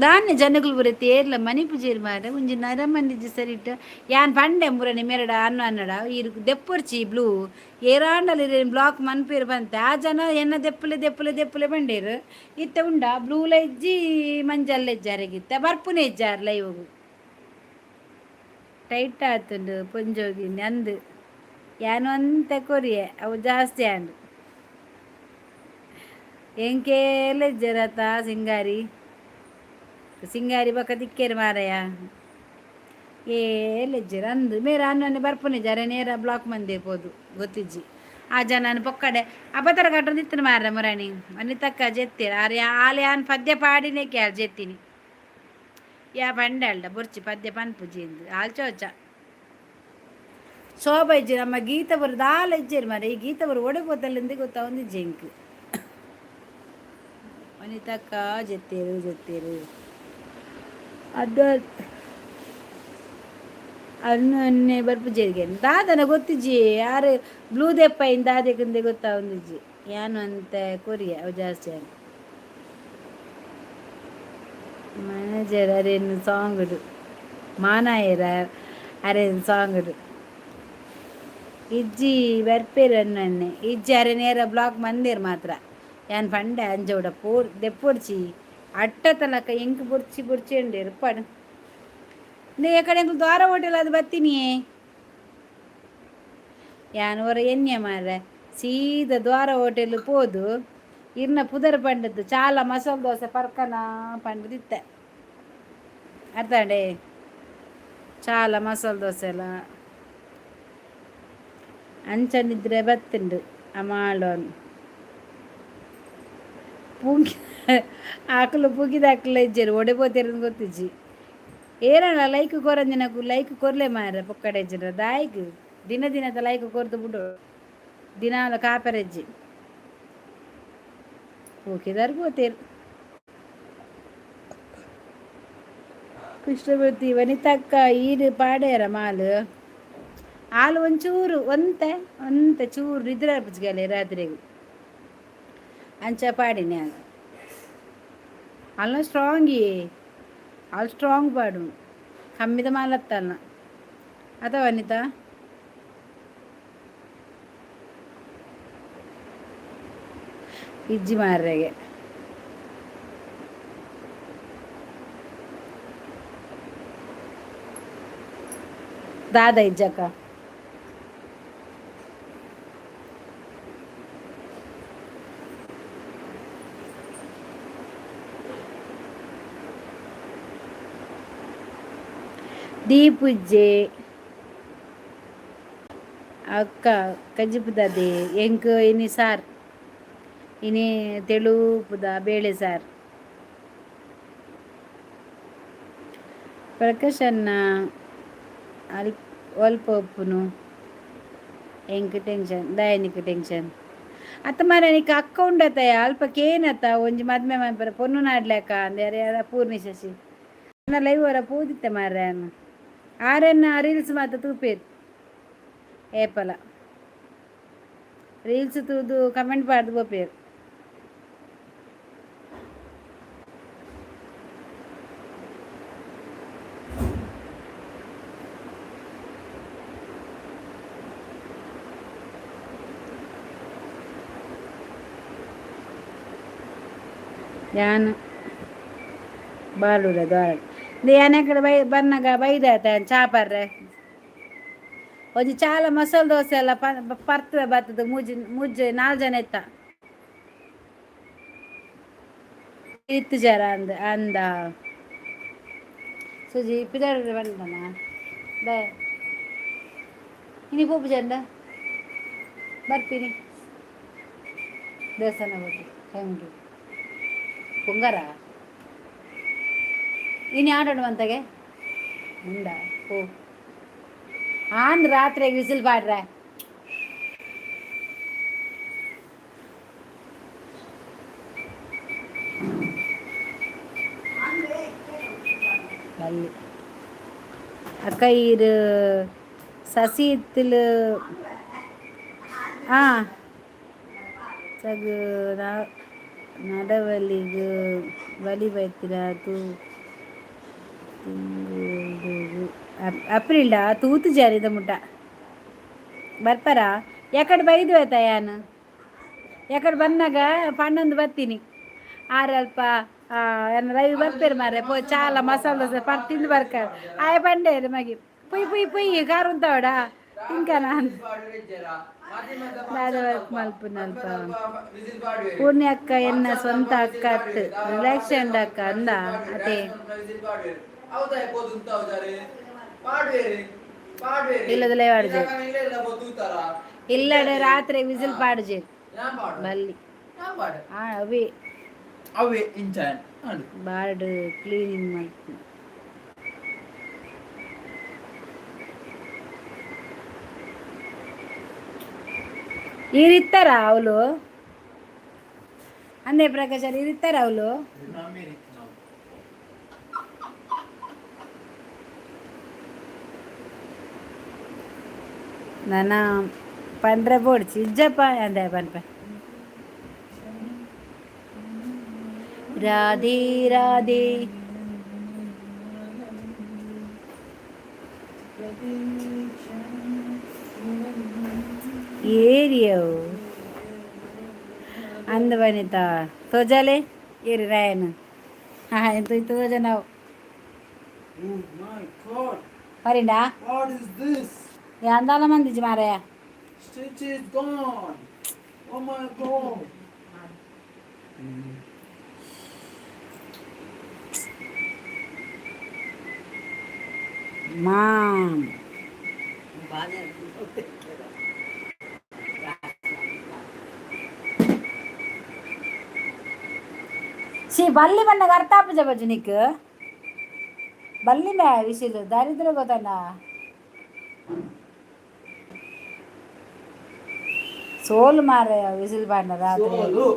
ದಾನ್ಯ ಜನಗಳು ಪೂರ ತೇರ್ಲ ಮನಿಪುಜೆರ್ ಮಾರೆ. ಒಂಜಿ ನರಮನಿಜಿ ಸರಿಟ್ ಯಾನ್ ಪಂಡೆ ಮುರನಿ ಮೆರಡ ಅನ್ನ ಅನ್ನಡ ಈರ್ ದೆಪ್ಪೊರ್ಚಿ ಬ್ಲೂ ಏರಾಂಡಲ ಇರೇನ್ ಬ್ಲಾಕ್ ಮನ್ಪೇರು ಪಂತೆ. ಆ ಜನ ಎನ್ನ ದೆಪ್ಪುಲೆ ದೆಪ್ಪುಲೆ ದೆಪ್ಪುಲೆ ಪಂಡೇರು. ಇತ್ತೆ ಉಂಡ ಬ್ಲೂಲ ಇಜ್ಜಿ, ಮಂಜಲ್ಲ ಇಜ್ಜಿ. ಅರೆಗಿತ್ತೆ ಬರ್ಪುನೆ ಇಜ್ಜಾರ್ ಲೈವಗು. ಟೈಟ್ ಆತುಂಡು ಪೊಂಜೋಗಿ ಅಂದು. ಯಾನ್ ಒಂತೆ ಕೊರಿಯೆ, ಅವು ಜಾಸ್ತಿ ಆಂಡ್. ಎಂಕೇಲ ಇಜ್ಜೆರತ ಸಿಂಗಾರಿ ಸಿಂಗಾರಿ ಬೊಕ ತಿಕ್ಕೇರು ಮಾರಾಯ. ಏಲ್ ಇಜ್ಜೆರ್ ಅಂದು ಮೇರ ಅನ್ನೊನ್ನೆ ಬರ್ಪುನೆ ಜರ ನೇರ ಬ್ಲಾಕ್ ಮಂದಿರ್ ಪೋದು ಗೊತ್ತಿಜ್ಜಿ. ಆ ಜನನ ಪೊಕ್ಕಡೆ ಅಬತರ ಕಟ್ಟೊಂದಿತ್ತಿನ ಮಾರ್ರೆ ಮುರಾಣಿ ತಕ್ಕ ಜೆತ್ತೀರ ಆರ್ ಆಲ್ ಯಾನ್ ಪದ್ಯ ಪಾಡಿನೇ ಕ್ಯಾಲ್ ಜೆತ್ತಿನಿ. ಯಾ ಪಂಡೆ ಬೊರ್ಚಿ ಪದ್ಯ ಪನ್ಪುಜಿ ಇಂದು ಆಲ್ ಚೋಚ. ಶೋಭ ಇಜ್ಜಿ ನಮ್ಮ ಗೀತ ಬರು ದಾಲ ಇಜ್ಜೆರ್ ಮಾರ್ರೆ. ಈ ಗೀತ ಬರು ಒಡೆ ಪೋತಲ್ಲಿಂದು ಗೊತ್ತಾವೊಂದಿಜ್ಜಿ ಎಂಕ್. ವನಿತಕ್ಕ ಜೆತ್ತೇರು ಜೆತ್ತೇರು ಅದು ಅನ್ನೊನ್ನೆ ಬರ್ಪುಜೆರ್ಗೆ ದಾದನ ಗೊತ್ತಿಜ್ಜಿ. ಯಾರು ಬ್ಲೂ ದೆಪ್ಪ ಇನ್ ದಾದೆಕಂದೆ ಗೊತ್ತಾವೊಂದಿಜ್ಜಿ. ಯಾನು ಅಂತ ಕೊರಿಯ ಅವು ಜಾಸ್ತಿ ಆಂಡ್. ಮ್ಯಾನೇಜರ್ ಅರೇನು ಸಾಂಗ್ಡು ಮಾನಾಯರ ಅರೇನು ಸಾಂಗ್ಡು. ಇಜ್ಜಿ ಬರ್ಪೇರು ಅನ್ನೆ ಇಜ್ಜಿ ಅರೆ ನೇರ ಬ್ಲಾಕ್ ಮಂದೇರು ಮಾತ್ರ. ಯಾನ್ ಪಂಡೆ ಅಂಜೋಡ ಪೋರ್ ದೆಪ್ಪೊಡ್ಚಿ ಅಟ್ಟ ತಲಕ ಎಂಕ್ ಬೊರ್ಚಿ ಬೊರ್ಚಿ ಅಂಡೇರು ಪಡು. ಇಂದೇ ಕಡೆ ಎಂಕುಲು ದ್ವಾರ ಹೋಟೆಲ್ ಅದು ಬತ್ತೀನಿಯೇ. ಯಾನ್ ಒರ ಎನ್ಯ ಮಾರ್ರೆ ಸೀದಾ ದ್ವಾರ ಹೋಟೆಲ್ ಪೋದು ಇರ್ನ ಪುದರ್ ಪಂಡದ್ದು ಚಾಲ ಮಸಾಲೆ ದೋಸೆ ಪರ್ಕನ ಪಂಡದಿತ್ತೆ ಅರ್ಥಾಂಡೆ. ಚಾಲ ಮಸಾಲೆ ದೋಸೆ ಎಲ್ಲ ಅಂಚ ನಿದ್ರೆ ಬತ್ತುಂಡು ಅಮಾಲೋನ್ ಪೂಂಗಿ ಆಕಲು ಪೂಗಿದಾಕಲ ಇಜ್ಜೆರ್ ಒಡೆ ಪೋತೇರಂದು ಗೊತ್ತಿಜ್ಜಿ. ಏರಣ ಲೈಕ್ ಕೊರಂದಿನಕು ಲೈಕ್ ಕೊರ್ಲೆ ಮಾರ್ರೆ ಪೊಕ್ಕಡೆ ಇಜ್ಜಿರ ದಾಯಿಗ್ ದಿನ ದಿನದ ಲೈಕ್ ಕೊರ್ದು ಬಿಡು ದಿನಾಲ ಕಾಪರೆಜ್ಜಿ ಪೂಕಿದಾರ್ ಪೋತೇರು. ಕೃಷ್ಣಮೂರ್ತಿ ವನಿತಕ್ಕ ಈರು ಪಾಡ್ಯಾರ ಮಾಲು ಆಲು ಒಂಚೂರು ಒಂತೆ ಒಂತೆ ಚೂರು ನಿದ್ರೆ ಪುಚ್ಚಿಗಲೆ ರಾತ್ರಿಗ್ ಅಂಚ ಪಾಡಿನಿ ಯಾನ್. ಅಲ್ನ ಸ್ಟ್ರಾಂಗ್ ಆಲ್ ಸ್ಟ್ರಾಂಗ್ ಪಾಡು ಕಮ್ಮಿದ ಮಾಲತ್ತಲ್ನ ಅತ ವನಿತಾ. ಇಜ್ಜಿ ಮಾರ್ರೆಗೆ ದಾದ ಇಜ್ಜಕ್ಕ. ದೀಪುಜ್ಜೆ ಅಕ್ಕ ಕಜಿಪುದದೆ ಎಂಕ್ ಇನಿ ಸಾರ್ ಇನಿ ತೆಳುಪುದ ಬೇಳೆ ಸಾರ್. ಪ್ರಕಾಶಣ್ಣ ಅಲ್ಪ ಒಲ್ಪ ಉಪ್ಪುನು ಎಂಕ್ ಟೆನ್ಷನ್ ದಾಯೆ ನಿಕ್ ಟೆನ್ಷನ್ ಅತ್ತ ಮಾರ್ರೆ ನಿಕ್ ಅಕ್ಕ ಉಂಡತಯ ಅಲ್ಪ ಕೇನತ ಒಂಜಿ ಮದ್ಮೆ ಮನ್ಪರೆ ಪೊನ್ನು ನಾಡ್ಲೆಕ ಅಂದ್ ಯಾರ ಪೂರ್ಣಿ ಶಶಿ ಲೈವ್ ಒರ ಪೋದಿತ್ತೆ ಮಾರ್ರೆ ಯಾನ್ ಆರೆನ್ನ ರೀಲ್ಸ್ ಮಾತ ತೂಪೆರ್ ಏಪಲ ರೀಲ್ಸ್ ತೂದು ಕಮೆಂಟ್ ಪಾಡ್ದ್ ಪೋಪೆರ್. ಯಾನ್ ಬಾಲುಡ ದ್ವಾರಡ್ ಯಾನ್ ಎಕಡೆ ಬೈ ಬನ್ನಗ ಬೈದಾತ ಯಾನ್ ಚಾ ಪರ್ರೆ ಒಂಜಿ ಚಾಲ ಮಸಾಲೆ ದೋಸೆ ಎಲ್ಲ ಪರ್ತುವೆ ಬತ್ತುದು ಮೂಜಿ ಮೂಜಿ ನಾಲ್ ಜನ ಇತ್ತ ಇತ್ತುಜಾರ ಅಂದ್ ಅಂದ ಸುಜಿ ಪಿದಾಡ್ ಪಂಡನ ದಾಯೆ ಇನಿ ಪೋಪುಜಂಡ ಬರ್ಪಿನಿ ದೇವಸ್ಥಾನ ಹೋಗಿ ಟೈಮ್ ಪೊಂಗರ ಇನಿ ಆಡೋಣ ಮಂತಗೆ ಉಂಡ ಪೋ ಆಂದ್ ರಾತ್ರಿ ವಿಸಿಲ್ ಪಾಡ್ರೆ. ಬಲ್ಲಿ ಅಕ್ಕ ಈರ್ ಸಸಿ ಇತ್ತಿಲ್ ಆ ಸಗು ನಡವಲಿಗ್ ಬಲಿ ಬೈತಿರ ತೂ ತಿಂಗೊಲುಗು ಅಪ್ರಿಲ್ಡ ತೂತು ಜಾರಿದ ಮುಟ್ಟ ಬರ್ಪರ ಎಕಡೆ ಬೈದು ಆಯ್ತಾ ಯಾನ್ ಎಕಡೆ ಬಂದಾಗ ಪನ್ನೊಂದು ಬರ್ತೀನಿ ಆರಲ್ಪ ಎನ್ನ ರವಿ ಬರ್ಪೇರು ಮಾರ್ರೆ ಪೋ ಚಾಲ ಮಸಾಲೆ ದೋಸೆ ಪರ್ ತಿಂದು ಬರ್ಕ ಆಯ ಪಂಡೇರು ಮಗಿ ಪುಯ್ ಪುಯ್ ಪುಯ್ ಕಾರ್ ಉಂತಾವಡ ತಿಂಕನ ದಾದ ವರ್ಕ್ ಮಲ್ಪುನಲ್ಪ ಪೂರ್ಣಿ ಅಕ್ಕ ಎನ್ನ ಸ್ವಂತ ಅಕ್ಕ ಅತ್ ರಿಲ್ಯಾಕ್ಸ್ ಅಕ್ಕ ಅಂದ ಅತೆ. ಇಲ್ಲದಲೇ ಪಾಡುಜೆ ಇಲ್ಲಡೆ ರಾತ್ರಿ ವಿಸಿಲ್ ಪಾಡುಜೆ ಬಲ್ಲಿ ಆ ಅವಿ ಅವೇ ಇಂಚಾನ್ ಬಾರ್ಡ್ ಕ್ಲೀನಿಂಗ್ ಮಲ್ಪುನು. ಈರ್ ಇತ್ತಾರ ಅವಳು ಅಂದೇ ಪ್ರಕಾಶ್ ಈರ್ ಇತ್ತಾರ ಅವಳು. ನನ ಪಂಡ್ರೆ ಬೋಡ್ಚಿ ಇಜ್ಜಪ್ಪ ಅಂದೆ ಪನ್ಪೆ. ರಾಧೆ ರಾಧೆ ಏರಿಯವು ಅಂದ ವನಿತಾ ತೋಜಾಲೆ ಏರಿ ರಾಯನ್ ಎಂತ ಇತ್ತು ತೋಜ ನಾವು. Oh my God. ಪರಿಂಡಾ? What is this? ಅಂದಾಲ ಮಂದಿಜಿ ಮಾರಾಯ. Stitch is gone. Oh my God. Ma'am. ಬಾಜೆ. ಸಿ ಬಲ್ಲಿ ಬಣ್ಣಗ ಅರ್ಥ ಆಪುಜ ಬಜ್ಜು ನಿಕ್ ಬಲ್ಲಿ ಮೇ ವಿಸಿಲು ದಾರಿದ್ರ ಗೊತ್ತಣ್ಣ. ಸೋಲು ಮಾರಾಯ ವಿಸಿಲ್ ಬಣ್ಣ ರಾತ್ರಿ. ಸೋಲು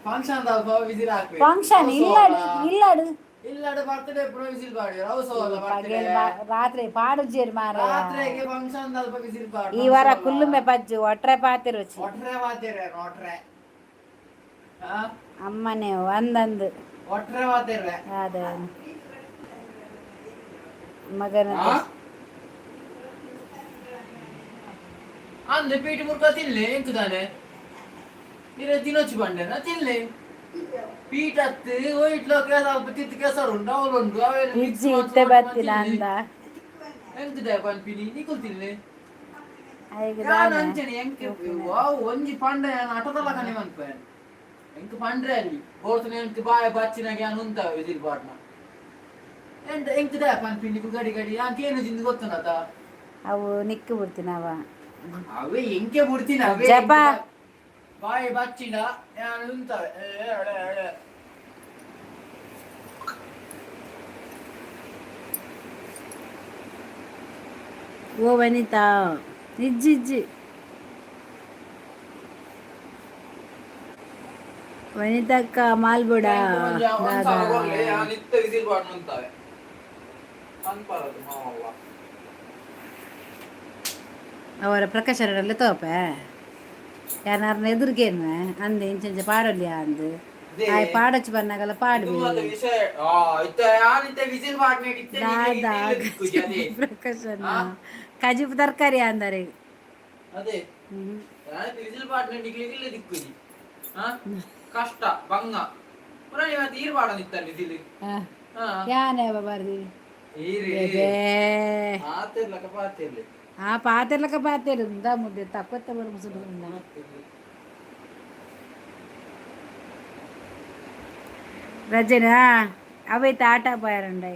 ಫಂಕ್ಷನ್ ದಾಗ ವಿಸಿಲ್ ಹಾಕ್ಬೇಕು. ಫಂಕ್ಷನ್ ಇಲ್ಲಾಡು ಇಲ್ಲಾಡು. ಇಲ್ಲಾಡು ಬರ್ತ್ಡೇ ಪುರ ವಿಸಿಲ್ ಪಾಡಿ ಅವು ಸೋಲ ಬರ್ತ್ಡೇ. ಪಗೆಲ್ ರಾತ್ರಿ ಪಾಡುಜೇರು ಮಾರಾಯ. ರಾತ್ರಿಗೆ ಫಂಕ್ಷನ್ ದಲ್ಪ ವಿಸಿಲ್ ಪಾಡು. ಈ ವಾರ ಕುಲ್ಲುಮೆ ಪಜ್ಜು ಒಟ್ರೆ ಪಾತಿರುಚಿ. ಒಟ್ರೆ ವಾತೇರೆ ಒಟ್ರೆ ಹಾ. ಅಮ್ಮನೇ ಒಂದಂದು. ಒಟ್ರೆ ವಾತೇರೆ. ಅದೇ ಮಗನ. ಅಂದ್ರೆ ಪೀಟಿ ಮುರ್ಕ ತಿನ್ಲೆ ಎಂಕುದಾನೆ ಇರ ತಿನ್ನೊಚ್ಚು ಬಂಡೆನ ತಿನ್ಲೆ ಪೀಟ್ ಹತ್ತು ಒಯ್ಟ್ಲ ಸ್ವಲ್ಪ ತಿತ್ತು ಕೆಸರು ಉಂಟು ಅವಳು ಉಂಟು ಅವೆಲ್ಲ mix ಇಜ್ಜಿ ಮಾಡ್ಸಿ ಇತ್ತೆ ಮಾಡಿ ಬತ್ತಿನ ತಿನ್ಲೆ. ಅಂದ. ಎಂಕುದೆ ಪನ್ಪಿನಿ ನಿಕುಲ್ ತಿನ್ಲೆ. ಐಗ್ ಯಾನ್ ದಾನೆ. ಅಂಚನೆ ಎಂಕ್ ವಾವ್ ಒಂಜಿ ಪಂಡ ಯಾನ್ ಆಟೋದಲ್ಲ ಕಣೆ ಮನ್ಪೆ ಎಂಕ್ ಪಂಡ್ರೆ ಅಲ್ಲಿ ಬೋರ್ತನೆ ಎಂಕ್ ಬಾಯ ಬಚ್ಚಿನಾಗ ಯಾನ್ ಉಂತಾವೆ ವಿಸಿಲ್ ಪಾಡ್ನ ಎಂತ ಎಂಕ್ ದಾಯ ಪನ್ಪಿನಿ ನಿಕುಲ್ ಗಡಿ ಗಡಿ ಯಾನ್ ಕೇನು ಜಿಂದು ಗೊತ್ತುನತ. ಅವು ನಿಕ್ಕು ಬಿಡ್ತೀನವ. ಅವೇ ಎಂಕೆ ಬಿಡ್ತೀನಿ ಅವೇ. ಜಪ. ಎಂಕ್ ಬಾಯಿ ಬಚ್ಚಿನ ಯಾನ್ ಉಂತಾವೆ ಏ, ಎಳೆ, ಎಳೆ. ಓ ವನಿತಾ ಇಜ್ಜಿ ಇಜ್ಜಿ ವನಿತಕ್ಕ ಮಾಲ್ಬುಡ. ಎಂಕ್ ಒಂಜಿ ಒಂದ್ ದಾದಾ. ಸಲ ಕೊರ್ಲೆ, ಯಾನ್ ಇತ್ತೆ ವಿಸಿಲ್ ಪಾಡ್ನ ಉಂತಾವೆ ಅನ್ಪಾರದು ಮಾವವ್ವ. ಅವರ ಪ್ರಕಾಶರಲ್ಲಿ ತೋಪೆ ಯಾರನ್ನ ಎದುರುಗೇನು ಅಂದೆ ಇಂಚಂಚ ಪಾಡೊಲಿಯ ಅಂದು. ಇದೇ. ಆಯ್ ಪಾಡೊಚ್ಚು ಬನ್ನಾಗಲ್ಲ ಇದು ಪಾಡ್ವಿ. ಮಾತ ವಿಷಯ ಆ ಇತ್ತೆ ಯಾನ್ ಇತ್ತೆ ವಿಸಿಲ್ ಪಾಡ್ನ ಇತ್ತೆ ನಿಕ್ಲೆಗ್ ದಾದಾ. ಇತ್ತೆ ಇಲ್ಲ ದಿಕ್ಕುಜಿ ಅದೇ. ಪ್ರಕಾಶನ ಆ? ಕಜಿಪು ತರಕಾರಿ ಅಂದರೆ. ಅದೇ ಯಾನ್ ವಿಸಿಲ್ ಪಾಡ್ನ ನಿಕ್ಲೆಗ್ ಇಲ್ಲ ದಿಕ್ಕುಜಿ ಹಾ ಕಷ್ಟ ಬಂಗ ಪುರ ನೀವು ತೀರ್ ಪಾಡೋಣ ಇತ್ತಲ್ಲ ವಿಸಿಲ್ ಹಾ. ಯಾನೆ ಬರ್ದಿ. ಈರಿ. ಬೇಬೇ. ಪಾತಿರ್ಲಕ ಪಾತಿರ್ಲಿ. ಆ ಪಾತಿರ್ಲಕ ಪಾತಿರು ಇಂದ ಮುದ್ದೆ ತಕ್ಕೊತ್ತ ಬರು ಮುಸುಡು. ರಜನಾ ಅವೈತೆ ಆಟ ಪಾಯರಂಡೈ.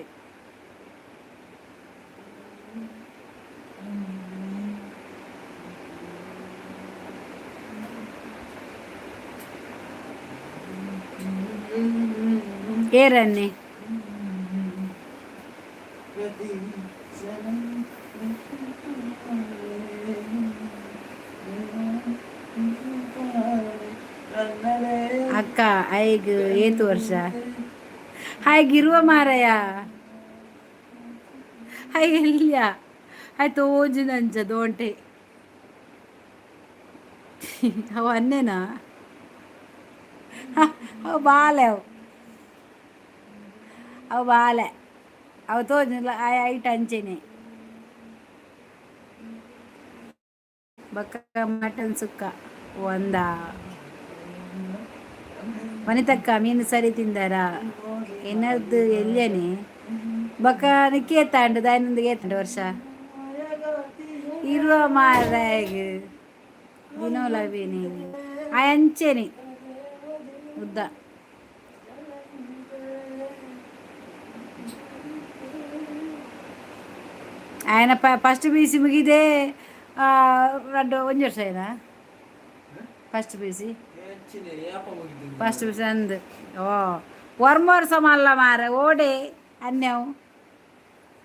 ಏರನ್ನಿ. ಅಕ್ಕ ಐಗ್ ಏತು ವರ್ಷ ಹಾಗಿರುವ ಮಾರಯ್ಯ ಹಾಯ್ ಎಲ್ಲಿಯ ಹಾಯ್ ತೋಜಿನಂಚ ದೋಂಟೆ ಅವು ಅನ್ನೇನಾ ಅವು ಬಾಲೆ ಅವು ಅವು ಬಾಲೆ ಅವು ತೋಜಿಲ್ಲ ಆಯ್ ಐಟ್ ಅಂಚೆನೆ ಬಕ್ಕ ಮಟನ್ ಸುಕ್ಕ ಒಂದ ವನಿತಕ್ಕ ಮೀನು ಸರಿ ತಿಂದಾರ ಏನದ್ದು ಎಲ್ಲಿಯನೆ ಬಕ್ಕ ಕೇತಾಂಡು ದಾಯನಂದು ಏತಂಡು ವರ್ಷ ಇರುವ ಮಾರಾಯಗ್ ದಿನೋಲವೇನಿ ಆ ಅಂಚೆನೆ ಉದ್ದ. ఆయన ಫಸ್ಟ್ ಪಿ ಸಿ ಮುಗಿದೆ ರಡ್ಡು ಒಂಜಿ ವರ್ಷ ಆಯ್ತಾ first P C. First P C ಅಂದ್ ಓ ಒರ್ಮ ವರ್ಷ ಮಲ್ಲ ಮಾರ ಓಡೆ ಅನ್ಯವು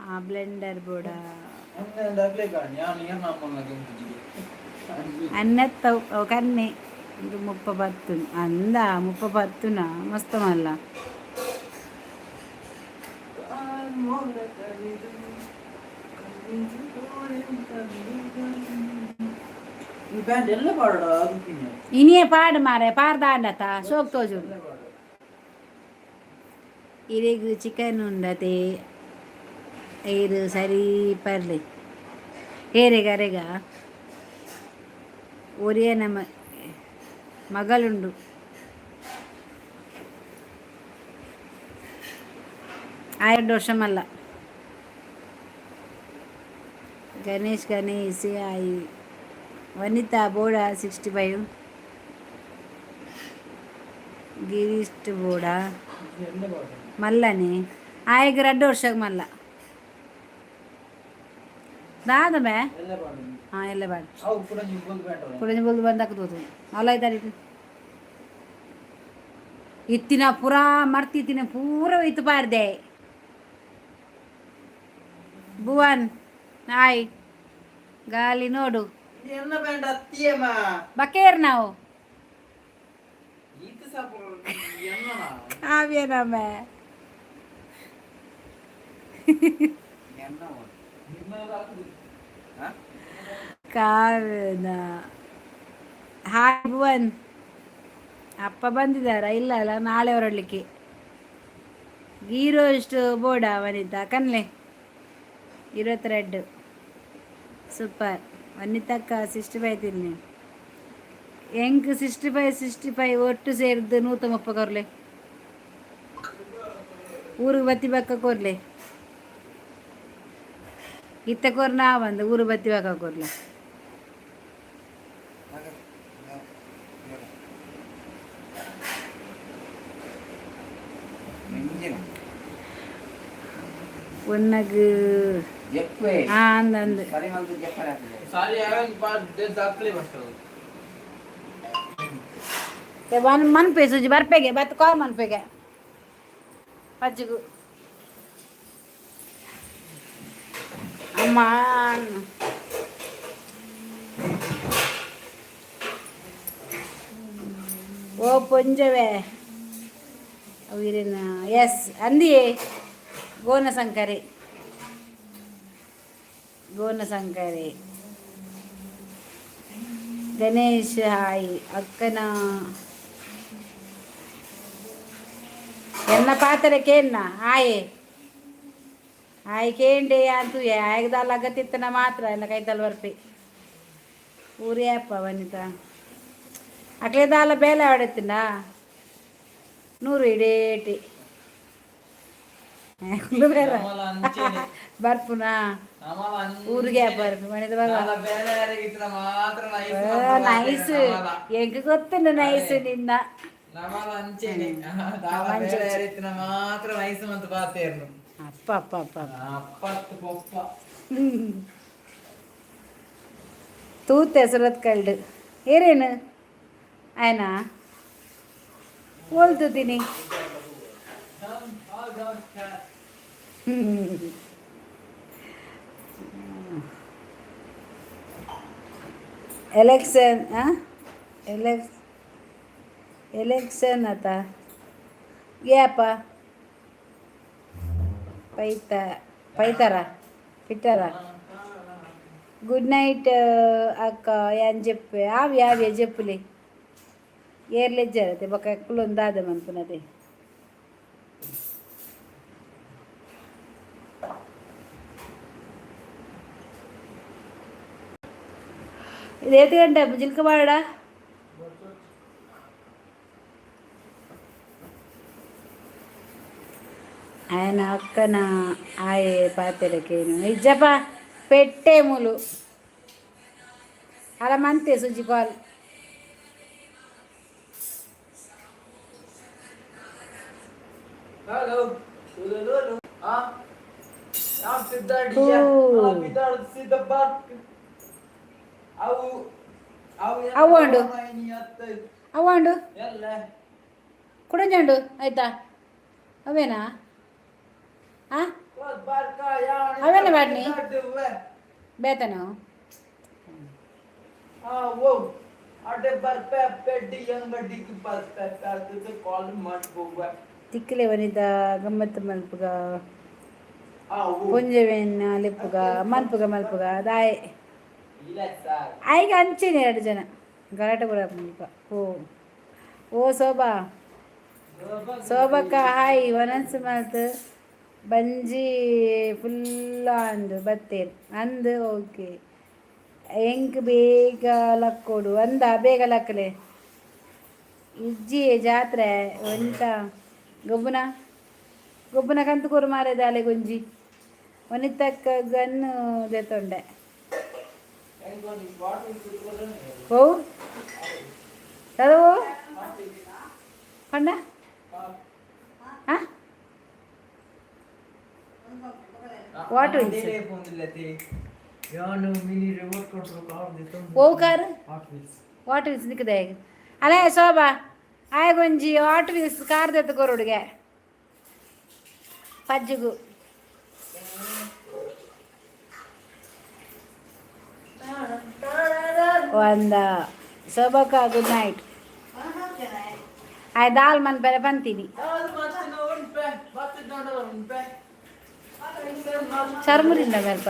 ಆ ಬ್ಲೆಂಡರ್ ಬೋಡ. ಅನ್ನೆತ್ತವು ಅವು ಕನ್ನೆ ಇದು ಮುಪ್ಪ ಪತ್ತುನ ಅಂದ ಮುಪ್ಪ ಪತ್ತುನ ಮಸ್ತ್ ಮಲ್ಲ. ಈ ಬ್ಯಾಂಡ್ ಎಲ್ಲ ಪಾಡ ಅದು. ಇನಿಯೇ ಪಾಡು ಮಾರೆ ಪಾರ್ದಾಂಡತ ಸೋಕ್ ತೋಜು ಇರೆಗ್ ಚಿಕನ್ ಉಂಡತೆ ಐರು ಸರಿ ಪರ್ಲಿ ಏರೆಗ ಅರೆಗ. ಒರಿಯನ ಮಗಲುಂಡು. ಆಯೆರಡು ವರ್ಷ ಮಲ್ಲ. ಗಣೇಶ್, ಗಣೇಶ್ ಆಯಿ. ವನಿತಾ ಬೋಡ 65. ಗಿರೀಶ್ ಬೋಡ. ಮಲ್ಲನೆ ಆಯಗ್ 2 ವರ್ಷ ಮಲ್ಲ ದಾದ ಬೇ. ಹಾಂ, ಎಲ್ಲ ಬೇಡ. ಅವು ಕೂಡ ನೀವು ಬೇಡ. ಕುಡಂಜಿ ಬೊಲ್ದು ಬಂದಾಕ ತೋತು ಅಲ್ಲ ತಾರೀಕು ಇತ್ತಿನ ಪೂರಾ ಮರ್ತಿತ್ತಿನ ಪೂರ ಒಯ್ತು ಪಾರ್ದೆ. ಭುವನ್ ಹಾಯ್. ಗಾಲಿ ನೋಡು. ಎನ್ನ ಬೇಡ ಅತ್ತಿಯಮ್ಮ. ಬಕೇರ್ ನಾವು. ಈತ ಸಾಪು ಎನ್ನ. ಕಾವ್ಯ ನಮ್ಮ. ಎನ್ನ. ಕಾವ್ಯನ. ಹಾಯ್ ಭುವನ್. ಅಪ್ಪ ಬಂದಿದ್ದಾರಾ? ಇಲ್ಲ ಅಲ್ಲ, ನಾಳೆ ಹೊರಡ್ಲಿಕ್ಕೆ. ಗೀರೋ ಇಷ್ಟು ಬೋಡ ವನಿತಾ ಕನ್ಲೆ 22. ಸೂಪರ್ ವನಿತಕ್ಕ. 65 ತಿನ್ನಿ. ಎಂಕ್ 65 65 ಒಟ್ಟು ಸೇರಿದ್ದು 130 ಕೊರ್ಲೆ. ಊರಿಗೆ ಬತ್ತಿ ಬಕ್ಕ ಕೊರ್ಲೆ. ಇತ್ತ ಕೊರ್ನ ಬಂದು ಊರು ಬತ್ತಿ ಬಕ್ಕ ಕೊರ್ಲೆ. ಮಿಂಜಿನ. ಒನ್ನಗ್. ಜಪ್ಪೆ. ಹಾ, ಅಂದ ಅಂದ. ಸರಿ ಮಲ್ತು ಜಪ್ಪರೆ ಆಗ್ತದೆ. ಸಾಲಿ ಯಾವಾಗ ದಾಖಲೆ ಬರ್ತದೆ? ಒನ್ ಮನ್ಪೆ ಸುಜಿ ಬರ್ಪೆಗೆ ಬತ್ ಕಾಲ್ ಮನ್ಪೆಗೆ ಪಜ್ಜಿಗು ಅಮ್ಮ. ಓ ಪೊಂಜವೆ ಅವಿರಿನ ಎಸ್ ಅಂದಿಯೇ. ಗೋನ ಸಂಕರಿ, ಗೋನ ಸಂಕರಿ. ಗಣೇಶ್ ಹಾಯ್. ಅಕ್ಕನ ಎನ್ನ ಪಾತ್ರೆ ಕೇನ್ನ ಆಯೆ ಆಯ್ ಕೇಂಡೆ ಅಂತು ಆಯ್ದಾಲ ಅಗತ್ತಿತ್ತನ ಮಾತ್ರ ಎನ್ನ ಕೈತಲ್ ಬರ್ಪಿ. ಊರೇ ಅಪ್ಪ ವನಿತಾ ಅಕ್ಲೆ ದಾಲ ಬೇಲೆ ಆಡತ್ತಿನ ನೂರು ಇಡೇಟಿ ಬೇರೆ. ನಮ್ಮಲ ಅಂಚೆನೆ. ಬರ್ಪುನಾ? ನಮ್ಮಲ ಅಂಚೆನೆ. ಊರಿಗೆ ಬರ್ಪು ಮನೆದ ಬರ. ನಾಲ ಬೇರೆ ಯಾರಿಗಿತ್ರ ಮಾತ್ರ ನೈಸ್. ನೈಸ್, ಎಂಕ್ ಗೊತ್ತುಂಡು ನೈಸ್ ನಿನ್ನ. ನಮ್ಮಲ ಅಂಚೆನೆ. ದಾಲ ಬೇರೆ ಯಾರಿತ್ತಿನ ಮಾತ್ರ ನೈಸ್ ಅಂತ ಪಾತೇರ್ನು. ಅಪ್ಪ ಅಪ್ಪ ಅಪ್ಪ ಅಪ್ಪ. ಅಪ್ಪತ್ತು ಪೊಪ್ಪ. ತೂತೆ ಸುರತ್ ಕಲ್ಡು ಏರೇನು ಆಯ್ನಾ ಓಲ್ತೀನಿ. ಎಲೆಕ್ಷನ್ ಎಲೆಕ್ಷನ್ ಆತ ಗ್ಯಾಪ ಪೈತ ಪೈತಾರ ಪಿಟ್ಟಾರ. ಗುಡ್ ನೈಟ್ ಅಕ್ಕ ಯಾನ್ ಜೆಪ್ಪೆ ಆವಿ ಆವಿ ಜೆಪ್ಪುಲಿ ಏರ್ಲೆಜ್ಜರತೆ ಬೊಕ ಕುಲೊಂದು ದಾದ ಮನ್ಪುನತೆ. ಇದು ಏತ್ ಗಂಟೆ ಜಿಲ್ಕ ಬಾಡ. ఆయన ಅಕ್ಕನ ಆಯೆ ಪಾತೆರಕೇನು ನಿಜಪ್ಪ ಪೆಟ್ಟೆ ಮೂಲು ಅಲ ಮಂತೆ ಸುಜಿ ಕಾಲ್. ಹಲೋ ಆ ಹೂ. ಅವು ಅವು. ಅವು ಉಂಡು. ಅವಾಂಡು. ಎಲ್ಲ. ಕುಡಂಜಂಡು ಆಯ್ತಾ? ಅವೇನಾ? ಆ ಅವೆಲ್ಲ ಬಾಡ್ನಿ? ಬೇತನ. ಅಡೆ ಬರ್ಪೆ ಪೆಡ್ಡಿ ಅಂಗಡಿಗೆ ಬರ್ಪೆ ಕಾಲ್ ಮಾಡ್ಬೋವೆ. ತಿಕ್ಕಲೆ ವನಿತ ಗಮ್ಮತ್ತು ಮಲ್ಪುಗ. ಅವು. ಪುಂಜವೆನ್ನ ಲಿಪ್ಪುಗ ಮಲ್ಪುಗ ಮಲ್ಪುಗ ದಾಯೆ. ಇಲ್ಲ ಸರ್. ಆಯ್ಕೆ ಅಂಚೆನೆ ಎರಡು ಜನ ಗಲಾಟೆ ಕೂಡ ಮುಲ್ಪ. ಓ ಓ ಶೋಭಾ, ಶೋಭಕ್ಕ ಹಾಯ್. ಒನಸ್ ಮಲ್ತ್ ಬಂಜಿ ಫುಲ್ ಅಂದು ಬತ್ತೇರ್ ಅಂದು. ಓಕೆ. ಎಂಕ್ ಬೇಗ ಲಕ್ಕೋಡು ಅಂದ ಬೇಗ ಲಕ್ಕಲೆ. ಇಜ್ಜಿ ಜಾತ್ರೆ ಒಂತ ಗೊಬ್ಬುನ ಗೊಬ್ಬುನ ಕಂತು ಕೊರು ಮಾರೇದಾಲೆ ಗುಂಜಿ ಒನಿತಕ್ಕ ಗನ್ನು ದೆತ್ತೊಂಡೆ. ಓ ಚದುವು ಪಂಡ. ಆ what wheels? ಓ ಕಾರ್ what wheels ನಿಕ್ಕದೆ ಅಲೇ ಶೋಭಾ ಆಯಗೊಂಜಿ what wheels car ದೆತ್ತ ಕೊರುಡುಗೆ ಪಜ್ಜುಗು. ಒಂದ ಶೋಭಕ್ಕ ಗುಡ್ ನೈಟ್. ಆಯ್ ದಾಲ್ ಮನ್ ಬೇರೆ ಬಂತೀನಿ. ಚರ್ಮುರಿಂದ ಮೇಲ್ಪ.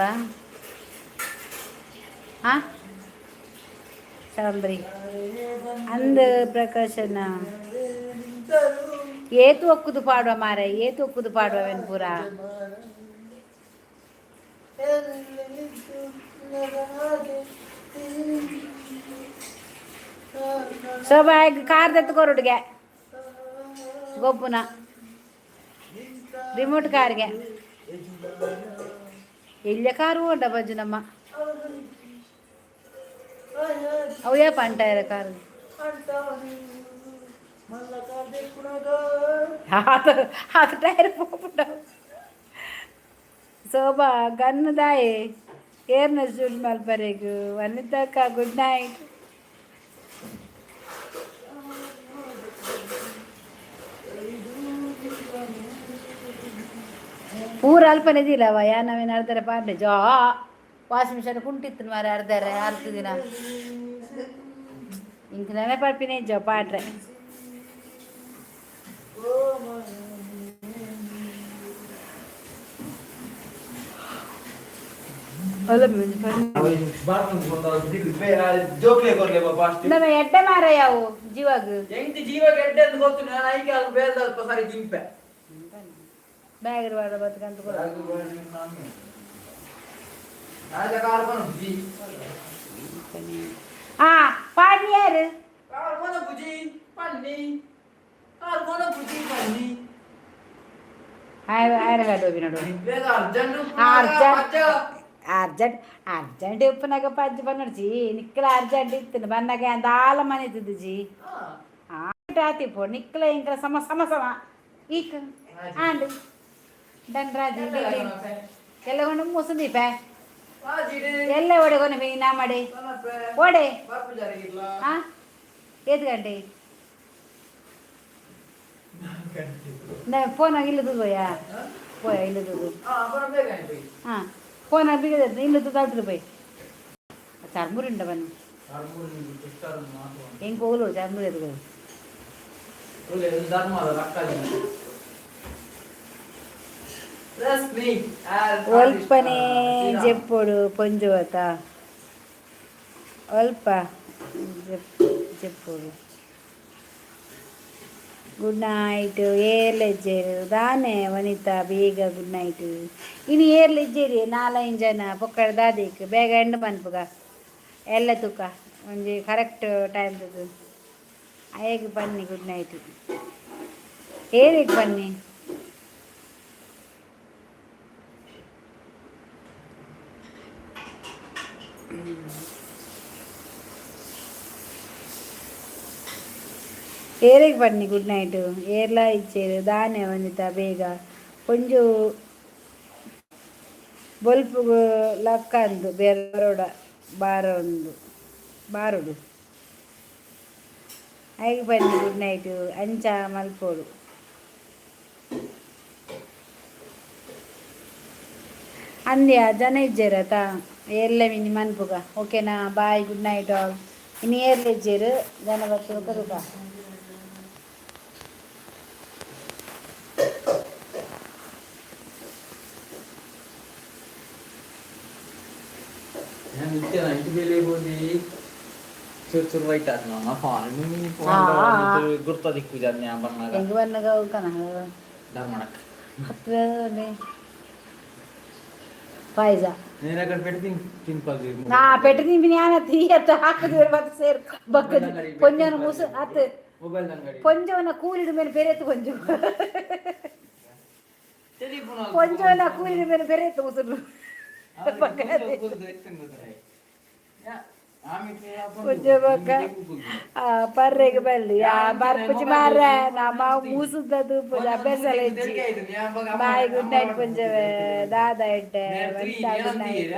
ಹಾ ಚರಂಬ್ರಿ ಅಂದ ಪ್ರಕಾಶನ ಏತು ಒಕ್ಕುದು ಪಾಡುವ ಮಾರೆ, ಏತು ಒಕ್ಕುದು ಪಾಡುವ ಪೂರ. ಶೋಭಾ ಕಾರ್ ದೆತ್ತುಕೊರುಡುಗೆ ಗೊಬ್ಬುನ ರಿಮೋಟ್ ಕಾರ್ಗೆ. ಎಲ್ಯ ಕಾರು ಉಂಡ ಬಜ್ಜುನಮ್ಮ ಅವು ಪಂಟ ಕಾರು. ಆತ ಟೈರ್ ಪೋಪುಂಡ. ಶೋಭಾ ಗನ್ನುದಾಯೆ ಏರ್ನ ಶೂಟ್ ಮಲ್ಪರೆಗ್. ವನಿತಕ್ಕ ಗುಡ್ ನೈಟ್. ಪೂರ ಅಲ್ಪನೆ ಇದಿಲ್ಲವ ಯಾ ನಾವೇನು ಅರ್ಧರೆ ಪಾಡ್ಡೆ ಜಾ ವಾಷಿಂಗ್ ಮಿಷನ್ ಕುಂಟಿತ್ತು ಮಾರೆ ಅರ್ಧರೆ ಅರ್ಧ ದಿನ ಇಂಕ ನೆನೆ ಪಾಡ್ಪಿನೇ ಜೋ ಪಾಡ್ರೆ. ಅಲ್ಲ. ಜೋಕ್ಲೆ ಕೊರ್ಲೆ ಬಾಬಾ. ನಮ್ಮ ಎಡ್ಡೆ ಮಾರ ಯಾವು ಜೀವಾಗ. ಎಂಕ್ ಜೀವ ಗೆಡ್ಡೆ ಅಂತ ಗೊತ್ತು. ನಾನು ಐಕೆ ಅದು ಬೇಲ್ದ ಅಲ್ಪ ಸರಿ ತಿಂಪೆ. ಬ್ಯಾಗ್ ವಾಡ ಬತ್ಕಂತ. ರಾಜ ಕಾರ್ ಬುಜಿ. ಆ ಪಾಡ್ನಿಯಾರು. ಕಾರ್ ಕೊನ ಬುಜಿ ಪನ್ನಿ, ಕಾರ್ ಕೊನ ಬುಜಿ ಪನ್ನಿ. ಆಯ್ರ ಗಾಡಿ ನೋಡು. ಬೇಗ ಅರ್ಜೆಂಟ್. ಅರ್ಜೆಂಟ್ ಅರ್ಜೆಂಟ್ ಅರ್ಜೆಂಟ್ ಉಪ್ಪುನಾಗ ಪಜ್ಜಿ ಬನ್ನಡ್ಜಿ ನಿಕ್ಕಲ. ಅರ್ಜೆಂಟ್ ಇತ್ತು ಬನ್ನಾಗ ದಾಲ ಮನೆ ಜಿ ಆತಿಪೋ ನಿಕ್ಕಲ ಇಂಕಲ ಸಮ ಸಮ ಸಮ ಈಕ್ ಆಂಡ್ ಡನ್ ರಾಜಿ. ಎಲ್ಲ ಕೊಂಡು ಮುಸುಂದೀಪೆ ಎಲ್ಲ ಓಡೆ ಕೊನೆ ನಾ ಮಾಡಿ ಓಡೆ. ಹಾ ಏತ್ ಗಂಟೆ ಫೋನ್ ಇಲ್ಲ ಹೋಯಾ ಪೋಯ ಇಲ್ಲ. ಹಾಂ ಫೋನ್ ಬಿಗ ಇಲ್ಲ ತಲ್ತು ಪೋಯ್ ಚರ್ಮುರಿ ಉಂಡ ಬನ್ನಿ. ಹೆಂಗೆ ಹೋಗಲು ಚರ್ಮುರಿ ಎದುರು. ಒಲ್ಪನೆ ಜೆಪ್ಪೊಡು ಪೊಂಜುವತ ಅಲ್ಪ ಜೆಪ್ಪೊಡು. ಗುಡ್ ನೈಟ್ ಏರ್ಲೆಜ್ಜೇರು ದಾನೆ ವನಿತಾ ಬೇಗ ಗುಡ್ ನೈಟ್. ಇನ್ನು ಏರ್ಲೆಜ್ಜೇರಿ ನಾಲೈದು ಜನ ಪೊಕ್ಕಡ ದಾದಿಕ್ ಬೇಗ ಎಂಡ್ ಪನ್ಪುಗ ಎಲ್ಲ ತೂಕ ಒಂಜಿ ಕರೆಕ್ಟ್ ಟೈಮ್ ತೂದು ಅಯ್ಯಗ್ ಬನ್ನಿ. ಗುಡ್ ನೈಟ್ ಏರಿಗ್ ಬನ್ನಿ. ಏರೆಗ್ ಬನ್ನಿ ಗುಡ್ ನೈಟ್ ಏರ್ಲಾ ಇಚ್ಚೇರು ದಾನೆ ವನಿತಾ ಬೇಗ ಒಂಜು ಬೊಲ್ಪುಗು ಲಕ್ಕಂದು ಬೇರೋಡ ಬಾರೊಂದು ಬಾರೊಡು ಐಗ್ ಬನ್ನಿ. ಗುಡ್ ನೈಟ್ ಅಂಚ ಮಲ್ಪೊಡು. ಅಂದ್ಯ ಜನ ಇಜ್ಜೇರತ ಎಲ್ಲ ಮಿನಿ ಮನ್ಪುಗ. ಓಕೆನಾ? ಬಾಯ್, ಗುಡ್ ನೈಟ್ ಆಲ್. ಇನ್ನು ಏರ್ಲ ಇಜ್ಜೇರು ಜನ ಬರ್ತದೆ ಕರುಗ. ಚೂರು ಚೂರು ವೈಟ್ ಆತ್ ನಮ್ಮ ಫೋನ್. ಗುರ್ತ ದಿಕ್ಕು ಜಾನ್ಯ ಬನ್ನಾಗ. ಎಂಗ್ ಬನ್ನಗ ಕನ. ಧರ್ಮಣಕ್. ಹತ್ತು ಪಾಯಸ. నేను అక్కడ పెట్టి తినిపాలి. ನಾ ಪೆಟ್ಟು ತಿನ್ಪಿನಿ ಯಾನ ತೀಯತ್ತ ಹಾಕುದು ಮತ್ತೆ ಸೇರ್ ಬಕ್ಕದು ಪೊಂಜನ ಮುಸು ಅತ್. ಮೊಬೈಲ್ ಅಂಗಡಿ. ಪೊಂಜವನ ಕೂಲಿದ ಮೇಲೆ ಬೆರೆತು, ಪೊಂಜು ಪೊಂಜವನ ಕೂಲಿದ ಮೇಲೆ ಬೆರೆತು ಮುಸುರು. ಪೊಂಜ ಬೊಕ್ಕ ಪರ್ರೆಗ್ ಬಲ್ಲಿ ಆ ಬರ್ಪುಜಿ ಮಾರ್ರೆ, ನಮ್ಮ ಮೂಸುದ ತೂಪುಜ ಅಭ್ಯಾಸ ಇಜ್ಜಿ. ಬಾಯ್, ಗುಡ್ ನೈಟ್ ಪೊಂಜವೆ. ದಾದ ಇಡ್ಡೆ, ಗುಡ್ ನೈಟ್.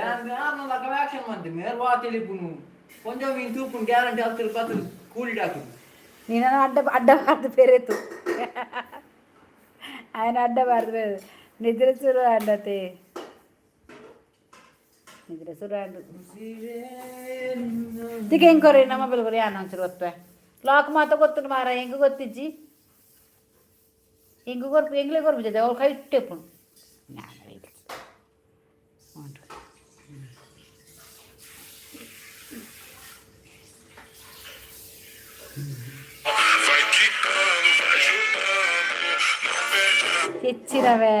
కొంచెం మీ తూపును గ్యారంటీ అత్తరు పత్తరు కూలి డాకు. ನೀನು ಅಡ್ಡ ಅಡ್ಡ ಬಾರ್ದು ಪೆರೆತು, ఆయన ಅಡ್ಡ ಬಾರ್ದು ಪೆರೆತು. ನಿದ್ರೆ ಶುರು ಅಂಡತೆ, ನಿದ್ರೆ ಶುರು ಅಂಡು. ದಿಕ್ಕ ಹೆಂಗ್ ಕೊರಿ ನಮ್ಮ ಮೊಬೈಲ್ ಕೊರಿ. ಯಾನ್ ಒಂಚೂರು ಒತ್ತುವೆ. ಲಾಕ್ ಮಾತ ಗೊತ್ತುಂಡು ಮಾರ, ಹೆಂಗ್ ಗೊತ್ತಿಜ್ಜಿ? ಹೆಂಗ್ ಕೊರ್ಪು, ಎಂಗ್ಲೇ ಕೊರ್ಪು ಜೊತೆ ಅವ್ಳು ಕೈ ಇಟ್ಟೆಪ್ಪುಂಡು. ನಾನು ಉಂಟು. Vai quicando, vai jogando, não perde a ಹೆಚ್ಚಿನವೇ.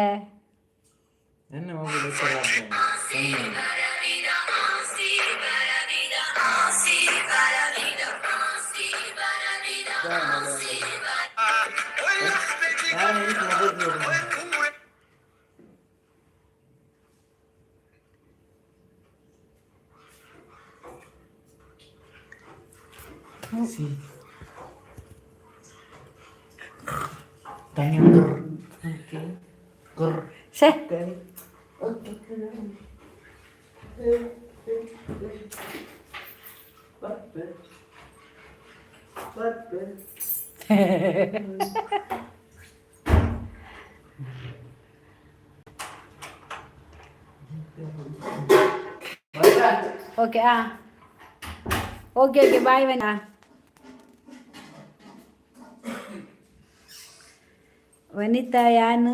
ಎನ್ನ ಮೊಬೈಲ್? Olhar pedido, C ಛೇ. ಓಕೆ, ಹಾಂ, ಓಕೆ ಓಕೆ, ಬಾಯ್ ವೇನಾ. ವನಿತಾ ಯಾನ್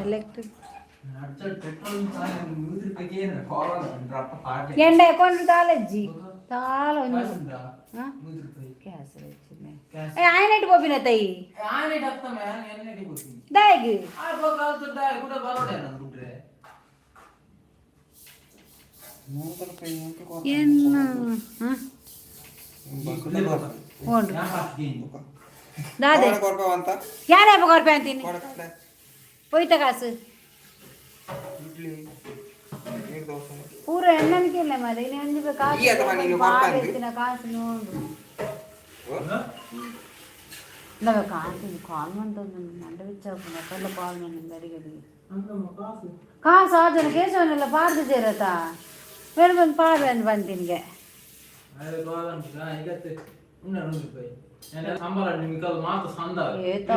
ಎಲೆಕ್ಟ್ರಿಕ್ ಎಂಡ ಕೊಂಡು ತಾಲಜ್ಜಿ ತಾಲ ಒಂಜಿ ಹಾಂ ಗ್ಯಾಸ್. ಏ ಆಯ್ನೆಟ್ ಪೋಪಿನ ತೈ ದಾಯಗ್. ಎನ್ನ ಹಾಂ ಹೋನ್ರಿ ದಾದೆ ಯಾರಪ್ಪ ಕೊರ್ಪೆ ಅಂತೀನಿ. ಹೋಯ್ತ ಕಾಸು ಪೂರ ಎಣ್ಣನಿಗೆ ಇಲ್ಲ ಮಾರೆ. ಇನ್ನು ಒಂಜಿ ಕಾಸು ಈ ಅಥವಾ ನೀನು ಕೊರ್ಪೆ ಅಂದಿ? ಎತ್ತಿನ ಕಾಸು ನೋಡು. ಇಲ್ಲ ಕಾಸು ಕಾಲ್ ಮಂತೊಂದು ಮಂಡ ಬಿಚ್ಚಾಪುಂಡು. ಅಪ್ಪಲ್ಲ ಕಾಲ್ ಮಂದ ಅಡಿಗಡಿ ಕಾಸು ಆದನ ಕೇಶವನೆಲ್ಲ ಪಾರ್ದು ಸೇರತಾ ಬೇರೆ ಬಂದು ಪಾಡ್ವೆ ಅಂದ್ ಬಂತಿನ್ಗೆ. ಏತ?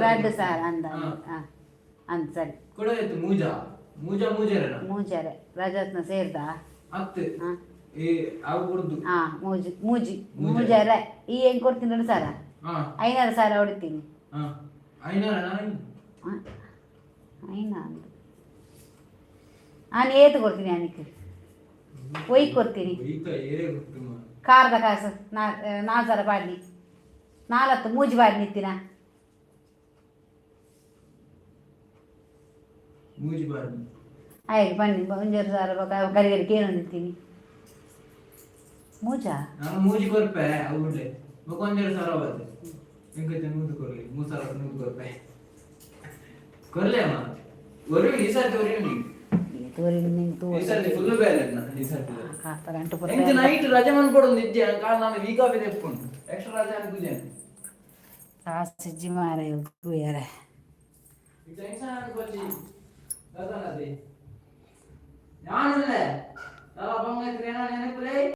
ರಡ್ಡು ಸಾರ ಅಂದ ಅಂದ ಸರಿ. ಮೂಜಾ ಮೂಜಾ ಮೂಜಾರೇನ? ಮೂಜಾರೆ ರಜತ್ನ ಸೇರ್ದ. ಅತ್ತೆ. ಹಾಂ. ಏ ಅವು ಕೊಡ್ದು. ಹಾಂ, ಮೂಜಿ ಮೂಜಿ. ಮೂಜಾರೆ. ಮೂಜಾರೆ ಈ ಹೆಂಗ್ ಕೊಡ್ತೀನಿ 2 ಸಾವಿರ. ಹಾ. 500 ಸಾವಿರ ಹೊಡಿತೀನಿ. ಹಾ, 500. ಐನಾ ಅಂದು ನಾನು ಏತು ಕೊಡ್ತೀನಿ ಅನಿಕ್ ಒಯ್ ಕೊಡ್ತೀನಿ. ಈಗ ಏರೇ ಗೊತ್ತು. ಕಾರ್ದ ಕಾಸು ನಾ 4 ಸಾವಿರ ಪಾಡ್ನಿ, ನಾಲತ್ತು ಮೂಜಿ ಪಾಡ್ನಿ ಇತ್ತಿನ. ಮೂಜಿ ಬಾರ್ದು. ಆಯ್ತು ಬನ್ನಿ, 1.5 ಸಾವಿರ ಕರಿ ಕರಿ ಕೇಳೊಂದಿತ್ತೀನಿ ಮೂಜಾ. ನಾನು ಮೂಜಿ ಕೊರ್ಪೆ ಅವು ಬಿಡ್ಲೆ ಬೊಕ 1.5 ಸಾವಿರ ಬರ್ತದೆ. ಎಂಕೈತೆ ನೂದು ಕೊರ್ಲಿ, 3 ಸಾವಿರ ನೂದು ಕೊರ್ಪೆ ಕೊರ್ಲೆ ಅಮ್ಮ. ಒರಿ ಈ ಸರ್ತಿ ಒರಿ ನೀ. ತೋರಿ ನಿಂಗೆ. ಈ ಸರ್ತಿ ಫುಲ್ ಬೇಲೆ ಈ ಸರ್ತಿ. ಕಾಸ್ತಾರ ಅಂಟು. ಎಂತ ನೈಟ್ ರಜೆ ಮನ್ಕೊಡೊಂದು ನಿದ್ದೆ ಕಾರಣ ನಾನು ವೀಕ್ ಆಫ್ ಇದೆ. ಎಕ್ಸ್ಟ್ರಾ ರಜೆ ಅನ್ಕುಜೇನೆ. ಕಾಸು ಮಾರ ತೂಯರೆ. ಈ ಟೆನ್ಷನ್ ಅನ್ಕೊಚ್ಚಿ ದಾದಾನದೆ ಯಾನುಲ್ಲೆ ದಾದ ಬಂಗೈತ್ರಿ. ಏನ ನೆನಪುಲೇ.